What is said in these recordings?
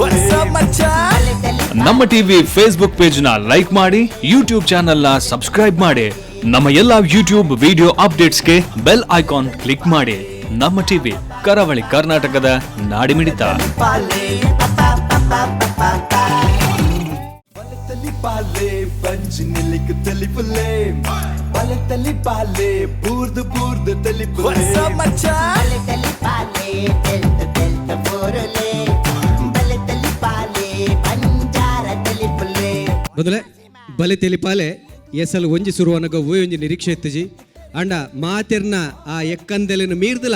What's up, ಮಚ್ಚಾ? ನಮ್ಮ TV Facebook page ನ ಲೈಕ್ ಮಾಡಿ, ಯೂಟ್ಯೂಬ್ ಚಾನೆಲ್ ನ ಸಬ್ಸ್ಕ್ರೈಬ್ ಮಾಡಿ. ನಮ್ಮ ಎಲ್ಲಾ ಯೂಟ್ಯೂಬ್ ವಿಡಿಯೋ ಅಪ್ಡೇಟ್ಸ್ಗೆ ಬೆಲ್ ಐಕಾನ್ ಕ್ಲಿಕ್ ಮಾಡಿ. ನಮ್ಮ ಟಿವಿ, ಕರಾವಳಿ ಕರ್ನಾಟಕದ ನಾಡಿಮಿಡಿತ. ಪಾಲೆ ಬಲತಲಿ ಪಾಲೆ ಬಂಜಿ ನಿಲಿಕ್ ತಲಿಪುಲೆ ಬಲತಲಿ ಪಾಲೆ ಬೂರ್ದು ಬೂರ್ದು ತಲಿಪುಲೆ. What's up, ಮಚ್ಚಾ? ತಲಿ ಪಾಲೆ ತೆಲ್ತ ತೆಲ್ತ ಬೋರಲೆ ಬಲೆ ತಲಿ ಪಾಲೆ ಬಂಜಾರ ತಲಿ ಪುಲ್ಲೆ. ಮೊದಲೇ ಬಲೆ ತೆಲಿಪಾಲೆ ಎಸಲ್ ಒಂಜಿ ಸುರುವನಗ ಓಯ್ ಒಂಜಿ ನಿರೀಕ್ಷೆ ಇತ್ತುಜಿ. ಅಂಡ ಮಾತೆರ್ನ ಆ ಎಕ್ಕಂದೆಲೆನು ಮೀರ್ದಲ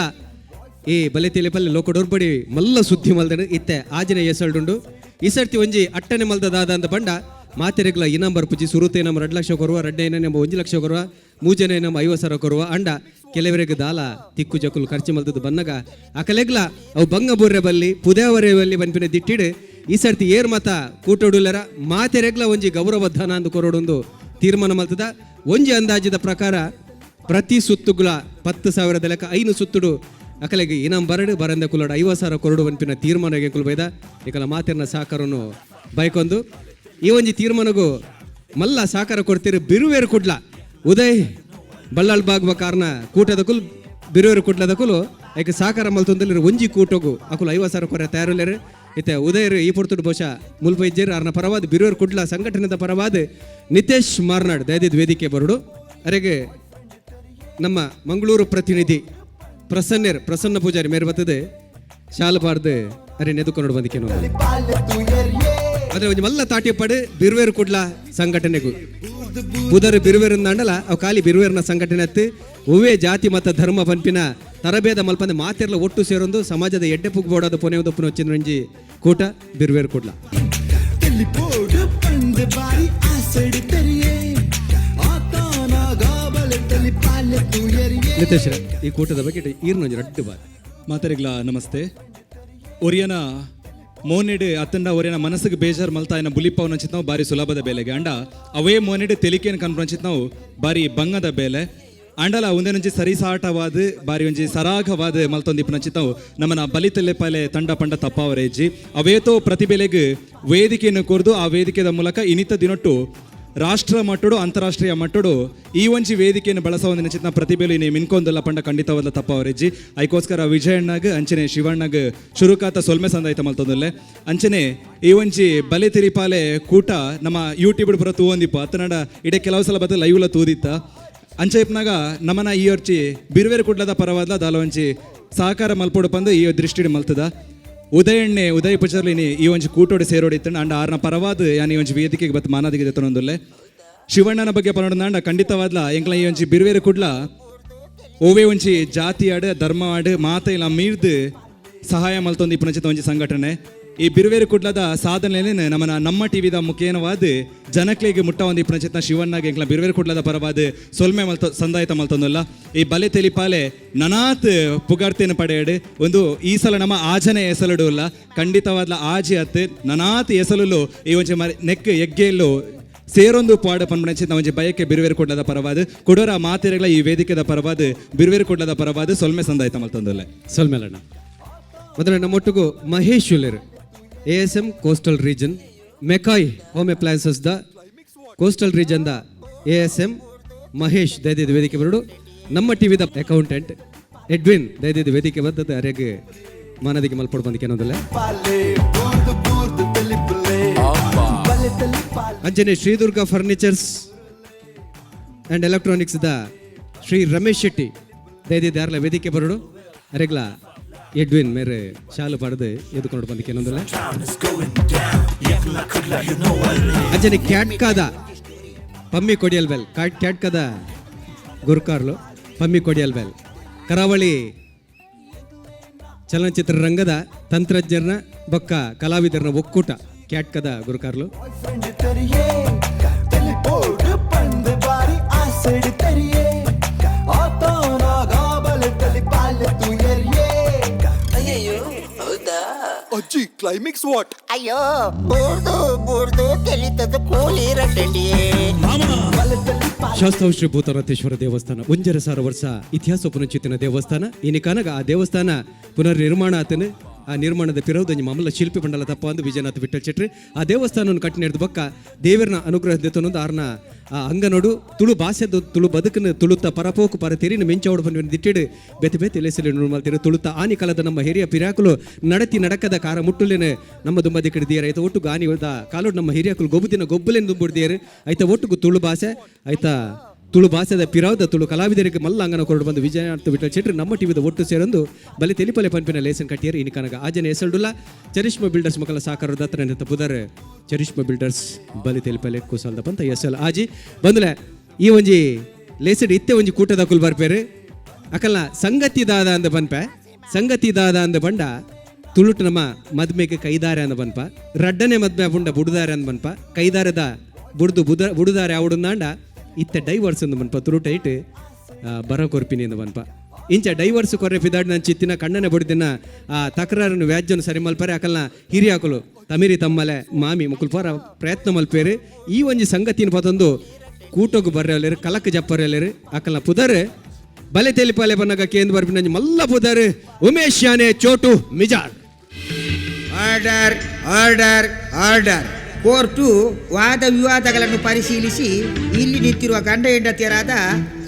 ಈ ಬಲೆ ತೆಲಿಪಾಲೆ ಲೋಕಡೊರ್ಬಡಿ ಮಲ್ಲ ಸುದ್ದಿ ಮಲ್ದನು. ಇತ್ತೆ ಆಜಿನ ಎಸಲ್ಡುಂಡು. ಈ ಸರ್ತಿ ಒಂಜಿ ಅಟ್ಟನೆ ಮಲ್ದ ದಾದ ಅಂತ ಬಂಡ ಮಾತೆರೆಗ್ಲ ಇನಾಮ್ ಬರ್ಪುಜಿ. ಸುರುತೆ ನಮ್ಮ 2 ಲಕ್ಷ ಕೊರುವ, ರಡ್ಡೆ ನಮ್ಮ 1 ಲಕ್ಷ ಕೊರುವ, ಮೂಜನೆ ನಮ್ಮ 50,000 ಕೊರುವ. ಅಂಡ ಕೆಲವರಿಗೆ ದಾಲ ತಿಕ್ಕು ಜಕುಲು ಖರ್ಚು ಮಲ್ದದ್ದು ಬನ್ನಗ ಅಕಲೆಗ್ಲ ಅವು ಬಂಗ ಬೂರ್ರೆ ಬಲ್ಲಿ ಪುದೇವರೆ ಬಲ್ಲಿ ಬನ್ಪಿನ ದಿಟ್ಟಿಡು ಈ ಸರ್ತಿ ಏರ್ ಮತ ಕೂಟೋಡುಲರ ಮಾತೆರೆಗ್ಲ ಒಂಜಿ ಗೌರವ ಧನ ಅಂದು ಕೊರೋಡೊಂದು ತೀರ್ಮಾನ ಮಲ್ತದ. ಒಂಜಿ ಅಂದಾಜಿದ ಪ್ರಕಾರ ಪ್ರತಿ ಸುತ್ತುಗುಲ 10,000ದ ಲೆಕ್ಕ ಐನು ಸುತ್ತುಡು ಅಕಲೆಗೆ ಇನಾಮ್ ಬರಡು ಬರಂದ ಕುಲಡ 50,000 ಕೊರಡು ವನ್ಪಿನ ತೀರ್ಮಾನ ಕುಲ್ ಬೈದ. ಇಕಲ ಮಾತೆರ್ನ ಸಾಕರನು ಬೈಕೊಂದು ಈ ಒಂಜಿ ತೀರ್ಮಾನಗು ಮಲ್ಲ ಸಾಕಾರ ಕೊಡ್ತೀರಿ ಬಿರುವೇರು ಕುಡ್ಲ ಉದಯ್ ಬಳ್ಳಾಳ್ ಬಾಗ್ವ ಕಾರಣ ಕೂಟದ ಕುಲ್ ಬಿರುವೇರು ಕುಡ್ಲದ ಕುಲು ಐಕ್ ಸಾಕಾರ ಮಲ್ತೊಂದಲ್ಲಿ ಒಂಜಿ ಕೂಟಗು ಅಕುಲು 50,000 ಕೊರೆ ತಯಾರುಲ್ಲೇರು. ಇತ್ತೆ ಉದಯರು ಈ ಪೊರ್ತುಡು ಬಹುಶಃ ಮುಲ್ಪ ಇಜ್ಜೇರು. ಅರ್ನ ಪರವಾದ, ಬಿರುವೇರು ಕುಡ್ಲ ಸಂಘಟನೆದ ಪರವಾದ ನಿತೇಶ್ ಮಾರ್ನಾಡ್ ದಯದಿದ್ ವೇದಿಕೆ ಬರುಡು. ಅರೆಗೆ ನಮ್ಮ ಮಂಗಳೂರು ಪ್ರತಿನಿಧಿ ಪ್ರಸನ್ನೆರ್ ಪ್ರಸನ್ನ ಪೂಜಾರಿ ಮೇರೆ ಬರ್ತದೆ ಶಾಲಪಾರ್ದು ಅರೆ ನೆದುಕೊಂಡು ಬಂದಿಕೆ. ಪಾಲೆ ತುಯರ್ಯೇ. ಅದ್ರೆ ಒಂಜಿ ಮಲ್ಲ ತಾಟಿಯಪ್ಪಡು ಬಿರುವೇರು ಕುಡ್ಲ ಸಂಘಟನೆಗೂ. ಬುಧರು ಬಿರುವೇರು ಅಂಡಲ ಅವು ಖಾಲಿ ಬಿರುವೇರ್ನ ಸಂಘಟನೆ ಅತ್ತು. ಒವ್ವೇ ಜಾತಿ ಮತ ಧರ್ಮ ಪನ್ಪಿನ ತರಬೇದ ಮಲ್ಪಂದೆ ಮಾತೆರ್ಲ ಒಟ್ಟು ಸೇರೊಂದು ಸಮಾಜದ ಎಡ್ಡೆ ಪುಗ್ಬೋಡಾದ ಪೊನೆ ಉದಪ್ಪುನ వచ్చిన ಒಂಜಿ ಕೂಟ ಬಿರುವೇರು ಕುಡ್ಲ. ತೆಲಿಪೋಡು ಪಂದ್ ಬಾರಿ ಆಸೆಡು ತೆರಿಯೇ ಆತಾನಾಗ ಬಲತಲಿ ಪಾಲೆ ತುಯರ್ಯೇ. ನಿತೇಶ್ರ, ಈ ಕೂಟದ ಬಗ್ಗೆ ಈರ್ನೊಂಜಿ ರಡ್ಡು ಬಾರಿ. ಮಾತರಿಗ್ಲ ನಮಸ್ತೆ. ಒರಿಯನ ಮೋನೆಡ್ ಅತ್ತಂಡ ಒರಿಯನ ಮನಸ್ಸಿಗೆ ಬೇಜಾರ್ ಮಲ್ತಾಯನ ಬುಲಿಪವನ ನಾವು ಬಾರಿ ಸುಲಭದ ಬೇಲೆಗೆ. ಅಂಡ ಅವೇ ಮೋನೆಡ್ ತೆಲಿಕೆಯನ್ನು ಕನ್ಪಂಚಿತ್ ನಾವು ಬಾರಿ ಬಂಗದ ಬೇಲೆ. ಅಂಡಲ ಒಂದೇನೊಂಜಿ ಸರಿಸಾಟವಾದ ಬಾರಿ ಒಂಜಿ ಸರಾಗವಾದ ಮಲ್ತೊಂದಿಪ್ಪನಂಚಿತ್ ನಾವು ನಮ್ಮನ ಬಲಿತಲ್ಲೆ ಪಾಲೆ ತಂಡ ಪಂಡ ತಪ್ಪಾವರೇಜಿ. ಅವೇತೋ ಪ್ರತಿಬೆಲೆಗೆ ವೇದಿಕೆಯನ್ನು ಕೊರ್ದು ಆ ವೇದಿಕೆದ ಮೂಲಕ ಇನಿತ ದಿನೊಟ್ಟು ರಾಷ್ಟ್ರ ಮಟ್ಟಡು ಅಂತಾರಾಷ್ಟ್ರೀಯ ಮಟ್ಟಡು ಈ ಒಂಜಿ ವೇದಿಕೆಯನ್ನು ಬಳಸೋ ಒಂದು ಚಿತ್ನ ಪ್ರತಿಭೆಲು ಇನಿ ಮಿನ್ಕೊಂದಲ್ಲ ಪಂಡ ಖಂಡಿತವಲ್ಲ ತಪ್ಪವರೆಜ್ಜಿ. ಐಕೋಸ್ಕರ ವಿಜಯಣ್ಣಗ್ ಅಂಚನೆ ಶಿವಣ್ಣಗ್ ಶುರುಕಾತ ಸೊಲ್ಮೆ ಸಂದಾಯ್ತ ಮಲ್ತೊಂದುಲ್ಲೆ. ಅಂಚನೆ ಈ ಒಂಜಿ ಬಲೆ ತಿರಿಪಾಲೆ ಕೂಟ ನಮ್ಮ ಯೂಟ್ಯೂಬ್ ಪುರ ತೂವೊಂದಿಪ್ಪ ಅತ್ತನಡ ಇಡೆ ಕೆಲವು ಸಲ ಬತ್ತ ಲೈವ್ಲ ತೂದಿತ್ತ. ಅಂಚೆ ಇಪ್ಪನಾಗ ನಮನ ಈ ಒರ್ಚಿ ಬಿರುವೇರು ಕುಡ್ಲದ ಪರವಾದ್ಲ ದಾಲ ಒಂಜಿ ಸಹಕಾರ ಮಲ್ಪೊಡು ಪಂದು ಈ ದೃಷ್ಟಿಡ್ ಮಲ್ತದ. ಉದಯಣ್ಣೆ ಉದಯ ಪುಜರ್ಲಿನಿ ಈ ಒಂಜಿ ಕೂಟೋಡಿ ಸೇರೋಡಿತ್ತಂಡ ಅಂಡ ಆರ್ನ ಪರವಾದ ಯಾನ್ ಈ ಒಂಜಿ ವೇದಿಕೆಗೆ ಬತ್ ಮಾನಾದಿಗೆ ದೆತ್ತೊಂದುಲ್ಲೆ. ಶಿವಣ್ಣನ ಬಗ್ಗೆ ಪನೊಡಂದಾಂಡ ಖಂಡಿತವಾದ್ಲ ಎಂಕ್ಲ ಈ ಒಂಜಿ ಬಿರುವೇರು ಕುಡ್ಲ ಓವೇ ಒಂಜಿ ಜಾತಿ ಆಡ್ ಧರ್ಮ ಆಡ್ ಮಾತ ಇಲ್ಲ ಮೀರ್ದು ಸಹಾಯ ಮಲ್ತೊಂದು ಇಪ್ಪುನಂಚಿತ ಒಂಜಿ ಸಂಘಟನೆ. ಈ ಬಿರುವೇರು ಕುಡ್ಲದ ಸಾಧನೆ ನಮ್ಮನ ನಮ್ಮ ಟಿವಿದ ಮುಖೇನವಾದ ಜನಕ್ಲೆಗೆ ಮುಟ್ಟ ಒಂದು ಇಪ್ಪುನಂಚಿತ ಶಿವಣ್ಣಗೆ ಎಂಕ್ಲ ಬಿರುವೇರು ಕುಡ್ಲದ ಪರವಾದ ಸೊಲ್ಮೆ ಮಲ್ತ ಸಂದಾಯತ ಮಲ್ತೊಂದುಲ್ಲ. ಈ ಬಲೆ ತೆಲಿಪಾಲೆ ನನಾತ್ ಪುಗಾರ್ತೆನ ಪಡೆಯಡು. ಒಂದು ಈ ಸಲ ನಮ್ಮ ಆಜನೆ ಎಸಲುಡು ಇಲ್ಲ, ಖಂಡಿತವಾದ್ಲ ಆಜಿ ಅತ್ತು ನನಾತ್ ಎಸಲುಲು ಈ ಒಂಜಿ ಮರಿ ನೆಕ್ ಎಗ್ಗೆಲ್ಲು ಸೇರೊಂದು ಪಾಡ ಪನ್ಪುನಂಚಿನ ಒಂಜಿ ಬಯಕೆ ಬಿರುವೇರು ಕುಡ್ಲದ ಪರವಾದ. ಕುಡೋರ ಮಾತೆರೆಗಳ ಈ ವೇದಿಕೆದ ಪರವಾದ, ಬಿರುವೇರು ಕುಡ್ಲದ ಪರವಾದ ಸೊಲ್ಮೆ ಸಂದಾಯ್ತ ಮಲ್ತೊಂದುಲ್ಲೆ. ಸೊಲ್ಮೆಲಣ್ಣ. ಮೊದಲ ನಮ್ಮೊಟ್ಟಿಗೂ Mahesh ಉಲ್ಲೇರು, ASM coastal region, ಮೆಕಾಯ್ home appliances the coastal region the ASM Mahesh ದಯದಿದ್ದು ವೇದಿಕೆ ಬರಡು. ನಮ್ಮ ಟಿವಿದ ಅಕೌಂಟೆಂಟ್ ಎಡ್ವಿನ್ ದಯದಿದ್ದು ವೇದಿಕೆ ಬದ್ದದ್ದು ಅರೆಗೆ ಮಾನದಿಗೆ ಮಲ್ಪೊಡು ಬಂದಿಕೆ ಅನ್ನೋದಲ್ಲ. ಪಾಲೆ ಬೂರ್ದು ಬೂರ್ದು ತಲಿಪುಲೆ ಬಲತಲಿ ಪಾಲೆ. ಅಂಚನೆ Sri Durga furnitures and electronics the Shri Ramesh Shetty ದಯದಿದ್ದು ಯಾರಲ್ಲ ವೇದಿಕೆ ಬರಡು. ಅರೆಗ್ಲ ಎಡ್ವಿನ್ ಮೇರೆ ಶಾಲು ಪಡೆದು ಎದ್ಕೊಂಡು ಬಂದಿಕೆ ಅನ್ನೋದಲ್ಲ. ಅಂಚನೆ ಕ್ಯಾಟ್ಕಾದ ಪಮ್ಮಿ ಕೊಡಿಯಲ್ ಬೆಲ್, ಕ್ಯಾಟ್ಕಾದ ಗುರ್ಕಾರ್ಲು ಪಮ್ಮಿ ಕೊಡಿಯಲ್ ಬೆಲ್, ಕರಾವಳಿ ಚಲನಚಿತ್ರ ರಂಗದ ತಂತ್ರಜ್ಞರನ ಬೊಕ್ಕ ಕಲಾವಿದರನ ಒಕ್ಕೂಟ ಕ್ಯಾಟ್ಕದ ಗುರುಕಾರ್ಲು. ಫ್ರೆಂಡ್ ತೆರಿಯೇ ತೆಲಿಪೋಡು ಪಂದ್ ಬಾರಿ ಆಸೆಡು ತೆರಿಯೇ ಆತಾನಾಗ ಬಲತಲಿ ಪಾಲೆ ತುಯರ್ಯೇ. ಅಯ್ಯಯ್ಯೋ, ಹೌದಾ? ಅಜ್ಜಿ, ಕ್ಲೈಮ್ಯಾಕ್ಸ್ what? ಅಯ್ಯೋ, ಬೂರ್ದು ಬೂರ್ದು ತೆಲಿತದ ಕೂಲಿ ರಟ್ಟಂಡಿಯೇ. ಬಲತಲಿ ಪಾಲೆ. ಶಾಸ್ತಾವ್ ಶ್ರೀ ಭೂತನಾಥೇಶ್ವರ ದೇವಸ್ಥಾನ 1,500 ವರ್ಷ ಇತಿಹಾಸ ಪುನಶ್ಚೇತನ ದೇವಸ್ಥಾನ. ಇನಿ ಕನಗ ಆ ದೇವಸ್ಥಾನ ಪುನರ್ ನಿರ್ಮಾಣ ಆತನ. ಆ ನಿರ್ಮಾಣದ ಪಿರವುದಂಜಿ ಮಾಮೂಲ ಶಿಲ್ಪಿ ಮಂಡಲ ತಪ್ಪ ಅಂದು ವಿಜಯನಾಥ ವಿಠಲ್ ಶೆಟ್ರು ಆ ದೇವಸ್ಥಾನವನ್ನು ಕಟ್ಟಿನಿಡ್ದು ಬೊಕ್ಕ ದೇವರನ ಅನುಗ್ರಹ ದೆತ್ತೊಂದು ಆರ್ನ ಆ ಅಂಗನೋಡು ತುಳು ಭಾಷೆದ ತುಳು ಬದುಕನ್ನು ತುಳುತ್ತ ಪರಪೋಕು ಪರ ತೆರಿನ ಮಿಂಚವಡು ಬಂದು ದಿಟ್ಟಿಡು ಬೆತೆ ಬೆತೆ ಲೇಸಲಿ ಮಲ್ತಿರು ತುಳುತ್ತ ಆನಿ ಕಾಲದ ನಮ್ಮ ಹಿರಿಯ ಪಿರಾಕುಲು ನಡತಿ ನಡಕದ ಕಾರ ಮುಟ್ಟುಲೇನೆ ನಮ್ಮ ದುಂಬದಿ ಕಡಿದಿಯರ್ ಐತ ಒಟ್ಟು ಗಾನಿ ಉಳ್ದ ಕಾಲೋಡು ನಮ್ಮ ಹಿರಿಯಕುಲು ಗೊಬ್ಬುದಿನ ಗೊಬ್ಬುಲೇನು ದುಂಬುಡ್ದಿಯರು ಐತ ಒಟ್ಟುಗು ತುಳು ಭಾಷೆ ಐತ ತುಳು ಭಾಷೆದ ಪಿರಾವ್ದ ತುಳು ಕಲಾವಿದರಿಗೆ ಮಲ್ಲ ಅಂಗನ ಕೊರಡು ಬಂದು ವಿಜಯನಾಥ ವಿಠಲ್ ಶೆಟ್ರು ನಮ್ಮ ಟಿವಿದ ಒಟ್ಟು ಸೇರೊಂದು ಬಲಿ ತೆಲಿಪಲೆ ಪಂಪಿನ ಲೇಸನ್ ಕಟ್ಟಿಯರು ಇನಿ ಕನಗ ಆಜನ ಹೆಸರುಡುಲ್ಲ ಚರಿಷ್ಮಾ ಬಿಲ್ಡರ್ಸ್ ಮಕ್ಕಳ ಸಾಕಾರದ ಹತ್ರ ಪುದರ್ ಚರಿಷ್ಮಾ ಬಿಲ್ಡರ್ಸ್ ಬಲಿ ತೆಲಿಪಲೆ ಕುಸಲ್ದ ಪಂತ ಎಸ್ ಎಲ್ ಆಜಿ ಬಂದಲೆ ಈ ಒಂಜಿ ಲೇಸಡ್ ಇತ್ತೆ ಒಂಜಿ ಕೂಟದ ಕುಲ್ ಬರ್ಪೇರು ಅಕಲ್ನ ಸಂಗತಿ ದಾದ ಅಂದ ಪನ್ಪೆ ಸಂಗತಿ ದಾದ ಅಂದ ಬಂಡ ತುಳುಟು ನಮ್ಮ ಮದ್ಮೆಗೆ ಕೈದಾರೆ ಅಂದ ಬನ್ಪ ರಡ್ಡನೆ ಮದ್ಮೆ ಬುಂಡ ಬುಡುದಾರೆ ಅಂದ ಬನ್ಪ ಕೈದಾರದ ಬುಡ್ದು ಬುದ ಬುಡುದಾರೆ ಅವಡುಂದಾಂಡ ಇತ್ತ ಡೈವರ್ಸ್ ಅಂದ ಬನ್ಪ ತುರುಟ ಇಟ್ಟು ಬರ ಕೊರ್ಪಿನಿ ಅಂದ ಬನ್ಪ ಇಂಚ ಡೈವರ್ಸ್ ಕೊರ್ರೆ ಪಿದಾಡ್ ನನ್ನ ಚಿತ್ತಿನ ಕಣ್ಣನೆ ಬಡಿದಿನ ಆ ತಕರಾರನ್ನು ವ್ಯಾಜ್ಯನು ಸರಿ ಮಲ್ಪರೆ ಅಕಲ್ನ ಹಿರಿಯಾಕಲು ತಮಿರಿ ತಮ್ಮಲೆ ಮಾಮಿ ಮುಕುಲ್ ಪರ ಪ್ರಯತ್ನ ಮಲ್ಪೇರು ಈ ಒಂಜಿ ಸಂಗತಿನ ಪತೊಂದು ಕೂಟೋಗು ಬರ್ರೆ ಕಲಕ್ ಜಪ್ಪರೆಲ್ಲೇರು ಅಕಲ್ನ ಪುದರ್ ಬಲೆ ತೆಲಿಪಾಲೆ ಬನ್ನಗ ಕೇಂದ್ರ ಬರ್ಪಿನ ಮಲ್ಲ ಪುದರ್ ಉಮೇಶ್ ಯಾನೆ Chotu Mijar. Order order order. Court ವಾದ ವಿವಾದಗಳನ್ನು ಪರಿಶೀಲಿಸಿ ಇಲ್ಲಿ ನಿಂತಿರುವ ಗಂಡ ಹೆಂಡತಿಯರಾದ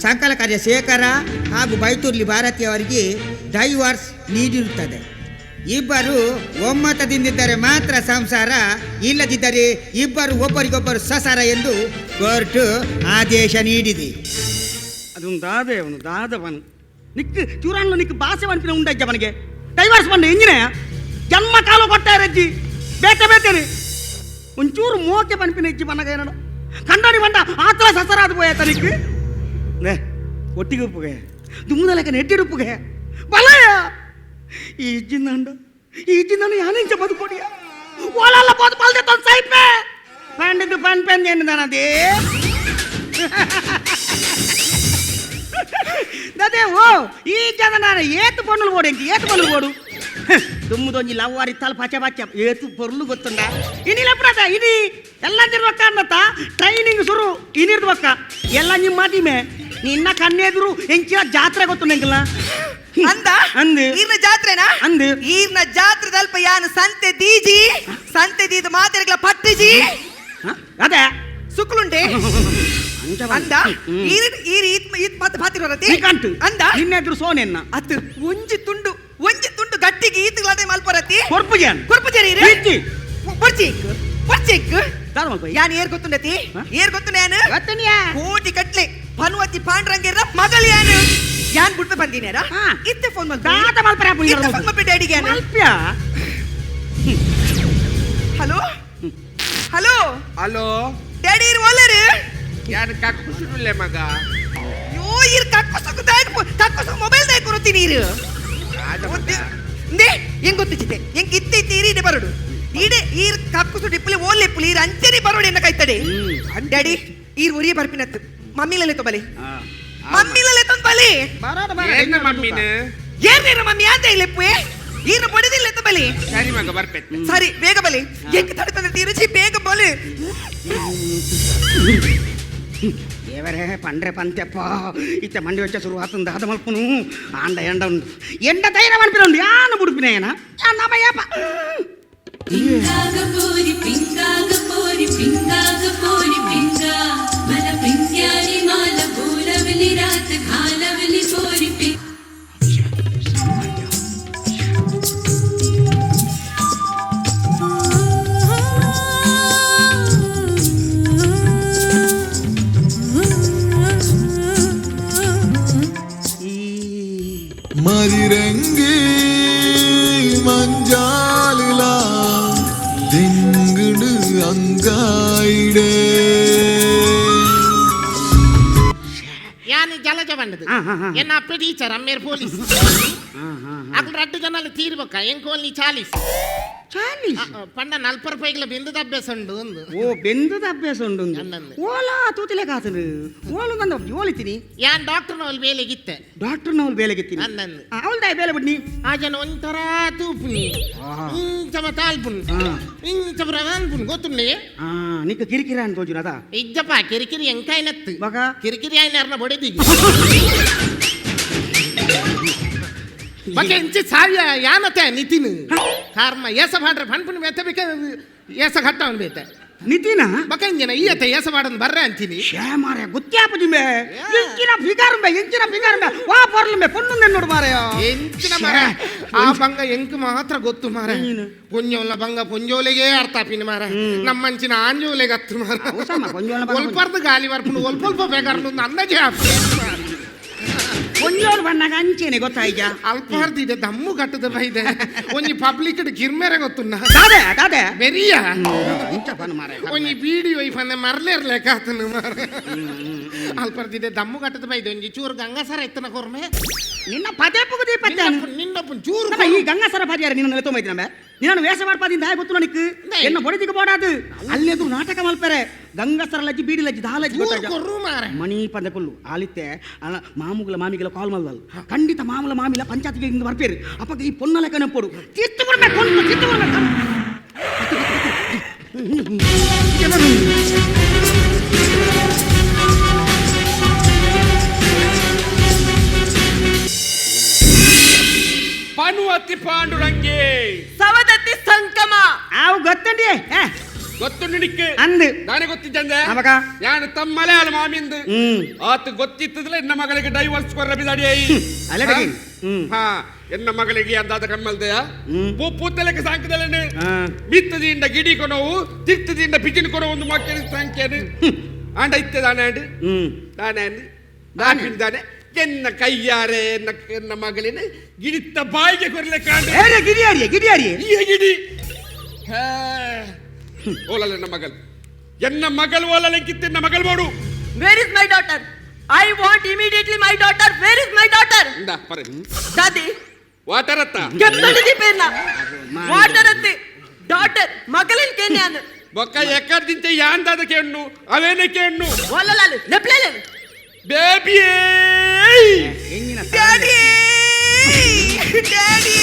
ಸಂಕಲಕಾರ್ಯ ಶೇಖರ ಹಾಗೂ ಬೈತೂರ್ಲಿ ಭಾರತಿಯವರಿಗೆ ಡೈವರ್ಸ್ ನೀಡಿರುತ್ತದೆ. ಇಬ್ಬರು ಒಮ್ಮತದಿಂದಿದ್ದರೆ ಮಾತ್ರ ಸಂಸಾರ, ಇಲ್ಲದಿದ್ದರೆ ಇಬ್ಬರು ಒಬ್ಬರಿಗೊಬ್ಬರು ಸಸಾರ ಎಂದು ಕೋರ್ಟು ಆದೇಶ ನೀಡಿದೆ. ಅದೊಂದು ದಾದೆ ಅವನು ದಾದವನು ನಿಕ್ ಚೂರಾನ್ಲು ನಿಕ್ ಭಾಷೆ ವನ್ಪಿನ ಉಂಡಜ್ಜ ಅವನಿಗೆ ಡೈವರ್ಸ್ ಬಂದ ಎಂಜಿನ ಜನ್ಮ ಕಾಲ ಕೊಟ್ಟಾರಜ್ಜಿ ಬೇತೆ ಬೇತೇನೆ ಒಂಚೂರು ಮೋಕೆ ಪನ್ಪಿನ ಇಜ್ಜಿ ಬನ್ನಗ ಏನೋ ಕಂಡೋಡಿ ಬಂಡ ಆತರ ಸಸರಾದ ಪೋಯಾತ ನಿಕ್ ನೇ ಒಟ್ಟಿಗೆ ಉಪ್ಪುಗೆ ದುಮ್ಮದ ಲೆಕ್ಕ ನೆಟ್ಟಿಡುಪ್ಪುಗೆ ಬಲಯ ಈ ಇಜ್ಜಿಂದಂಡು ಈ ಇಜ್ಜಿಂದಂಡು ಯಾನಿಂಚ ಬದುಕೊಡಿಯ ಓಲಲ್ಲ ಬೋದು ಬಲ್ದೆ ತೊಂದು ಸೈಪೆ ಪಂಡಿದ್ದು ಪನ್ ಪೆನ್ ಏನು ಅದೇ ಓ ಈ ಜನ ನಾನು ಏತು ಪನ್ನುలు పోడు ఇంక ఏతు పనులు పోడు దుమ్ముదొంజి లవ్వారి తల పచ్చ పచ్చ ఏతు పొర్లు ಗೊತ್ತುಂಡ ಇನಿ ಲಪ್ರಾತ ಇನಿ ಎಲ್ಲ ತಿರ್ಬಕ್ಕ ಅನ್ನತ್ತ ಟ್ರೈನಿಂಗ್ ಸುರು ಇನಿರ್ದ ಎಲ್ಲ ನಿಮ್ಮ ಮಾತಿಮೆ ನಿನ್ನ ಕಣ್ಣೆದುರು ಎಂಚಿನ ಜಾತ್ರೆ ಗೊತ್ತುಂಡ ಎಂಕಲ್ಲ. ಅಂದ. ಅಂದು. ಈರ್ನ ಜಾತ್ರೆನಾ? ಅಂದು. ಈರ್ನ ಜಾತ್ರೆ ದಲ್ಪ ಯಾನು ಸಂತೆ ದೀಜಿ ಸಂತೆ ದೀದು ಮಾತೆರ್ಗ್ಲ ಪಟ್ಟಿಜಿ. ಹ? ಅದೇ. ಸುಕ್ಲುಂಡೆ ಅಂದ. ಈರ್ ಈರ್ ಈತ್ ಈತ್ ಮಾತು ಪಾತಿರೋರತಿ. ನೀಕಂಟು. ಅಂದ. ನಿನ್ನೆದುರು ಸೋನೆನ್ನ. ಅತ್ತು ಒಂಜಿ ತುಂಡು ಒಂಜಿ ತುಂಡು ಗಟ್ಟಿಗೆ ಈತ್ಗಳದೆ ಮಲ್ಪರತಿ. ಕೊರ್ಪು ಜಾನ್. ಕೊರ್ಪು ಜರಿ. ಇಜ್ಜಿ. ಬೊರ್ಚಿಕ್ ಬೊರ್ಚಿಕ್. ದಾದ ಮಲ್ಪ. ಯಾನ್ ಏರ್ ಗೊತ್ತುಂಡತಿ? ಹ? ಏರ್ ಗೊತ್ತು ಯಾನು? ಗೊತ್ತುಂಡ್ಯಾ? ಕೋಟಿ ಕಟ್ಲೆ ಪನುವತಿ ಪಾಂಡ್ರಂಗಿರ ಮಗಳು ಯಾನು ಯಾನ್ ಬಿಡ್ಪೆ ಬಂದಿನೇರ. ಹಾ. ಇತ್ತೆ ಫೋನ್ ಮಲ್ಪ. ದಾದ ಮಲ್ಪರೆ ಅಪ್ಪು. ಇತ್ತೆ ಫೋನ್ ಮಲ್ಪ ಡ್ಯಾಡಿಗೆ ಯಾನು. ಮಲ್ಪ್ಯ. Hello hello. ಹಲೋ. ಡ್ಯಾಡಿ ಇರ್ ಒಲ್ಲರು? ಯಾರು ಕಕ್ಕುಸುಡುಲ್ಲೆ ಮಗ? ಯೋ ಇರ್ ಕಕ್ಕುಸಕು ದಾಯಕ್ ಕಕ್ಕುಸು ಮೊಬೈಲ್ ದಾಯಕ್ ಕೊರುತ್ತಿ ನೀರು. ಆದ ಮಗ. ನೇ ಹೆಂಗ್ ಗೊತ್ತಿಚ್ಚಿತೆ ಹೆಂಗ್ ಇತ್ತೆ ಇತ್ತೆ ಈರಿಡೆ ಬರೋಡು ಈಡೆ ಈರ್ ಕಕ್ಕುಸು ಡಿಪ್ಪಲಿ ಓಲ್ಲೆಪ್ಪುಲಿ ಈರ್ ಅಂಚನೆ ಬರೋಡು ಎನ್ನ ಕೈತಡೆ. ಡ್ಯಾಡಿ ಈರ್ ಒರಿಯ ಬರ್ಪಿನತ್ತು ಮಮ್ಮಿಲಲೆ ತೊಬಲಿ ಮಮ್ಮಿಲಲೆ ತೊಂಬಲಿ. ಬರೋದು ಬರ. ಏನ ಮಮ್ಮಿನ? ಏನೇನು ಮಮ್ಮಿ ಅಂತ ಇಲ್ಲೆಪ್ಪು ಈರು ಬಡಿದಿಲ್ಲ ತೊಬಲಿ. ಸರಿ ಮಗ ಬರ್ಪೆತ್ತೆ. ಸರಿ ಬೇಗ ಬಲಿ ಹೆಂಗ್ ತಡ್ತಂದ್ರೆ ತೀರುಚಿ ಬೇಗ ಬಲಿ. ದೇವರೇ ಪಂಡ್ರೆ ಪಂತ್ಯಪ್ಪ ಇತ್ತೆ ಮಂಡಿ ವೆಚ್ಚ ಶುರು ಆತಂದ ದಾದ ಮಲ್ಪುನು ಆಂಡ ಎಂಡ ಉಂಡು ಎಂಡ ಧೈರ್ಯ ಮನ್ಪಿನ ಉಂಡು ಯಾನು ಬುಡುಪಿನ ಏನ ನಮ್ಮ ಯಪ್ಪ. పింగాగపూరి పింగాగపూరి పింగాగపూరి పింగా మన పింగ్యాని మాల పూలవలి రాత ఖాలవలి పోరి పింగ్. ಮರಿರಂಗಿ ಮಂಜಾಲಿಲಾ ದಿಂಗುಡು ಅಂಗಾಯಿಡೆ. ಯಾನ್ ಜಲಜ ಬಂಡದು. ಆ, ಹಾ, ಹಾ. ಎನ್ನ ಅಪ್ಪೆ ಟೀಚರ್ ಅಮ್ಮೇರ್ ಪೊಲೀಸ್ ಅಕುಲು ರಡ್ಡು ಜನ ತೀರ್ಬೊಕ್ಕ ಎಂಕೋಲ್ನಿ ಚಾಲೀಸ್. ಚಾಲೀಸ್. ಪಂಡ ನಲ್ಪ ರೂಪಾಯಿಗಳ ಬೆಂದದ ಅಭ್ಯಾಸ ಉಂಡು ಒಂದು. ಓ ಬೆಂದದ ಅಭ್ಯಾಸ ಉಂಡು ಒಂದು. ಅನ್ನಂದು. ಓಲಾ ತೂತಿಲೆ ಕಾತನು ಓಲು ನಂದು ಓಲಿತೀನಿ. ಯಾನ್ ಡಾಕ್ಟರ್ ನವಲ್ ಬೇಲೆಗಿತ್ತೆ. ಡಾಕ್ಟರ್ ನವಲ್ ಬೇಲೆಗಿತ್ತೀನಿ. ಅನ್ನಂದು. ಅವಳ್ದಾಯ ಬೇಲೆ ಬಿಡ್ನಿ. ಆ ಜನ ಒಂಥರ ತೂಪುನಿ ಇಂಚಮ ತಾಲ್ಪುನ್ ಇಂಚ ಅನ್ಪುನ್ ಗೊತ್ತುಂಡೆ. ಆ ನಿಕ್ಕ ಕಿರಿಕಿರ ಅಂತ ತೋಜುನ ಅದ. ಇಜ್ಜಪ್ಪ ಕಿರಿಕಿರಿ ಎಂಕಾಯ್ನತ್ತು. ಬಗ? ಕಿರಿಕಿರಿ ಆಯ್ನಾರ್ನ ಬೊಡೆದಿ. ಬಕೆ ಇಂಚಿ ಸಾವಿಯ ಯಾನತೆ ನಿತಿನ್ ಕಾರ್ಮ ಏಸ ಬಾಡ್ರೆ ಪನ್ಪುನಿ ಬೇತೆ ಬೇಕ ಏಸ ಘಟ್ಟವನ್ ಬೇತೆ ನಿತಿನ ಬಕ ಇಂಜಿನ ಈಯತೆ ಏಸ ಬಾಡನ್ ಬರ್ರೆ ಅಂತೀನಿ. ಶೇ ಮಾರೆ ಗೊತ್ತಾಪುಜಿ ಮೇ ಇಂಚಿನ ಫಿಗರ್ ಮೇ ಇಂಚಿನ ಫಿಗರ್ ಮೇ ವಾ ಪರ್ಲು ಮೇ ಪೊಣ್ಣು ನೋಡು ಮಾರೆ. ಎಂಚಿನ ಮರ ಆ ಬಂಗ ಎಂಕ್ ಮಾತ್ರ ಗೊತ್ತು ಮಾರ. ಪೊಂಜೋಲ ಬಂಗ ಪೊಂಜೋಲೆಗೆ ಅರ್ಥ ಆಪಿನ ಮಾರ, ನಮ್ಮಂಚಿನ ಆಂಜೋಲೆಗೆ ಹತ್ತು ಮಾರ. ಒಲ್ಪರ್ದು ಗಾಲಿ ಬರ್ಪುಂಡು ಒಲ್ಪ ಒಲ್ಪ ಬೇಕಾರ್ದು ಅಂದಾಜೆ. ಪೊಂಜೋಲು ಬಣ್ಣಗ ಅಂಚೇನೆ ಗೊತ್ತಾಯ್ಜ. ಅಲ್ಪಾರ್ದಿದೆ ದಮ್ಮು ಕಟ್ಟದ ಬೈದೆ ಒಂಜಿ ಪಬ್ಲಿಕ್ ಗಿರ್ಮೆರೆ ಗೊತ್ತುನ್ನ. ದಾದೆ ದಾದೆ ಬೆರಿಯ ಇಂಚ ಪನ್ ಮಾರೆ ಒಂಜಿ ವಿಡಿಯೋ ಇಫಂದೆ ಮರ್ಲೇರ್ಲೇಕ ಆತನು ಮಾರ. ಅಲ್ಪರ್ದಿದೆ ದಮ್ಮು ಕಟ್ಟದ ಬೈದೆ ಒಂಜಿ ಚೂರು ಗಂಗಾಸರ ಎತ್ತನ ಕೊರ್ಮೆ. ನಿನ್ನ ಪದೇ ಪುಗುದಿ ಪತ್ತೆ ನಿನ್ನ ಚೂರು ಈ ಗಂಗಾಸರ ಪಾದಿಯಾರ ನಿನ್ನ ನೆಲೆ ತೊಂಬೈತಿ ನಿನ್ನ ವೇಷ ಮಾಡ್ಪಾದಿಂದ ಹಾಯ್ ಗೊತ್ತು ನನಗೆ ಎನ್ನ ಬಡಿದಿಗೆ ಬೋಡಾದು ಅಲ್ಲೆದು ನಾಟಕ ಮಲ್ಪೆರೆ ಗಂಗಾಸರ ಲಜ್ಜಿ ಬೀಡಿ ಲಜ್ಜಿ ದಾ ಲಜ್ಜಿ ಮಣಿ ಪಂದ ಕೊಲ್ಲು ಆಲಿತ್ತೆ ಮಾಮುಗಳ ಮಾಮಿಗೆಲ್ಲ ಕಾಲ್ ಮಲ್ದಲ್ ಖಂಡಿತ ಮಾಮೂಲ ಮಾಮಿಲ ಪಂಚಾಯತ್ಗೆ ಇಂದು ಬರ್ಪೇರು ಅಪ್ಪಗೆ ಈ ಪೊನ್ನ ಲೆಕ್ಕ ನೆಂಪೋಡು ತಿತ್ತು ಬಿಡ್ಬೇಕು ಕೊಂದು ತಿತ್ತು ಬಿಡ್ಬೇಕು. ಪನುವತ್ತಿ ಪಾಂಡುರಂಗೆ ಸವದತ್ತಿ ಸಂಕಮ ಆವು ಗೊತ್ತಂಡಿ ಗೊತ್ತುಂಡು ನಿಕ್ಕೆ ಅಂದು ನಾನೇ ಗೊತ್ತಿದ್ದಂದೆ ಅವಾಗ ಯಾನು ತಮ್ಮ ಮಲಯಾಳ ಮಾಮಿಂದು ಆತ ಗೊತ್ತಿತ್ತದಲ್ಲ ಎನ್ನ ಮಗಳಿಗೆ ಡೈವರ್ಸ್ ಕೊರ್ರ ಬಿದಾಡಿ. ಅಲ್ಲಡಗಿ ಹಾ ಎನ್ನ ಮಗಳಿಗೆ ಅಂದಾದ ಕಮ್ಮಲ್ದೆಯ ಪೂ ಪೂತಲಕ್ಕೆ ಸಾಂಕದಲ್ಲನೆ ಬಿತ್ತದಿಂದ ಗಿಡಿ ಕೊನೋವು ತಿರ್ತದಿಂದ ಪಿಜಿನ ಕೊನೋ ಒಂದು ಮಕ್ಕಳಿಗೆ ಸಾಂಖ್ಯನು ಆಂಡ ಇತ್ತೆ ದಾನೆ ಆಂಡ್ ದಾನೆ ದಾನೆ ಎನ್ನ ಕೈಯಾರೆ ಎನ್ನ ಎನ್ನ ಮಗಳಿನ ಗಿಡಿತ್ತ ಬಾಯಿಗೆ ಕೊರ್ಲೆ ಕಾಂಡ ಗಿಡಿಯಾರಿಯೇ ಗಿಡಿಯಾರಿಯೇ ಈ ಗಿಡಿ ಓಲಲ್ಲ ಎನ್ನ ಮಗಲ್ ಎನ್ನ ಮಗಲ್ ಓಲಲೆಕ್ಕಿತ್ತ ಎನ್ನ ಮಗಲ್ ಬೋಡು. Where is my daughter? I want immediately my daughter. Where is my daughter? ಇಂದ ಪರೆ ದಾದಿ ವಾಟರ್ ಅತ್ತ ಕೆತ್ತಡಿದಿ ಪೇರ್ನ ವಾಟರ್ ಅತ್ತಿ ಡಾಟರ್ ಮಗಲಿನ ಕೇನ್ಯಾನು ಬೊಕ್ಕ ಎಕ್ಕರ್ದಿಂಚೆ ಯಾಂದಾದ ಕೆಣ್ಣು ಅವೇನೆ ಕೆಣ್ಣು ಓಲಲಾಲು ಲೆಪ್ಲೇಲೆ ಬೇಬಿ ಡ್ಯಾಡಿ ಡ್ಯಾಡಿ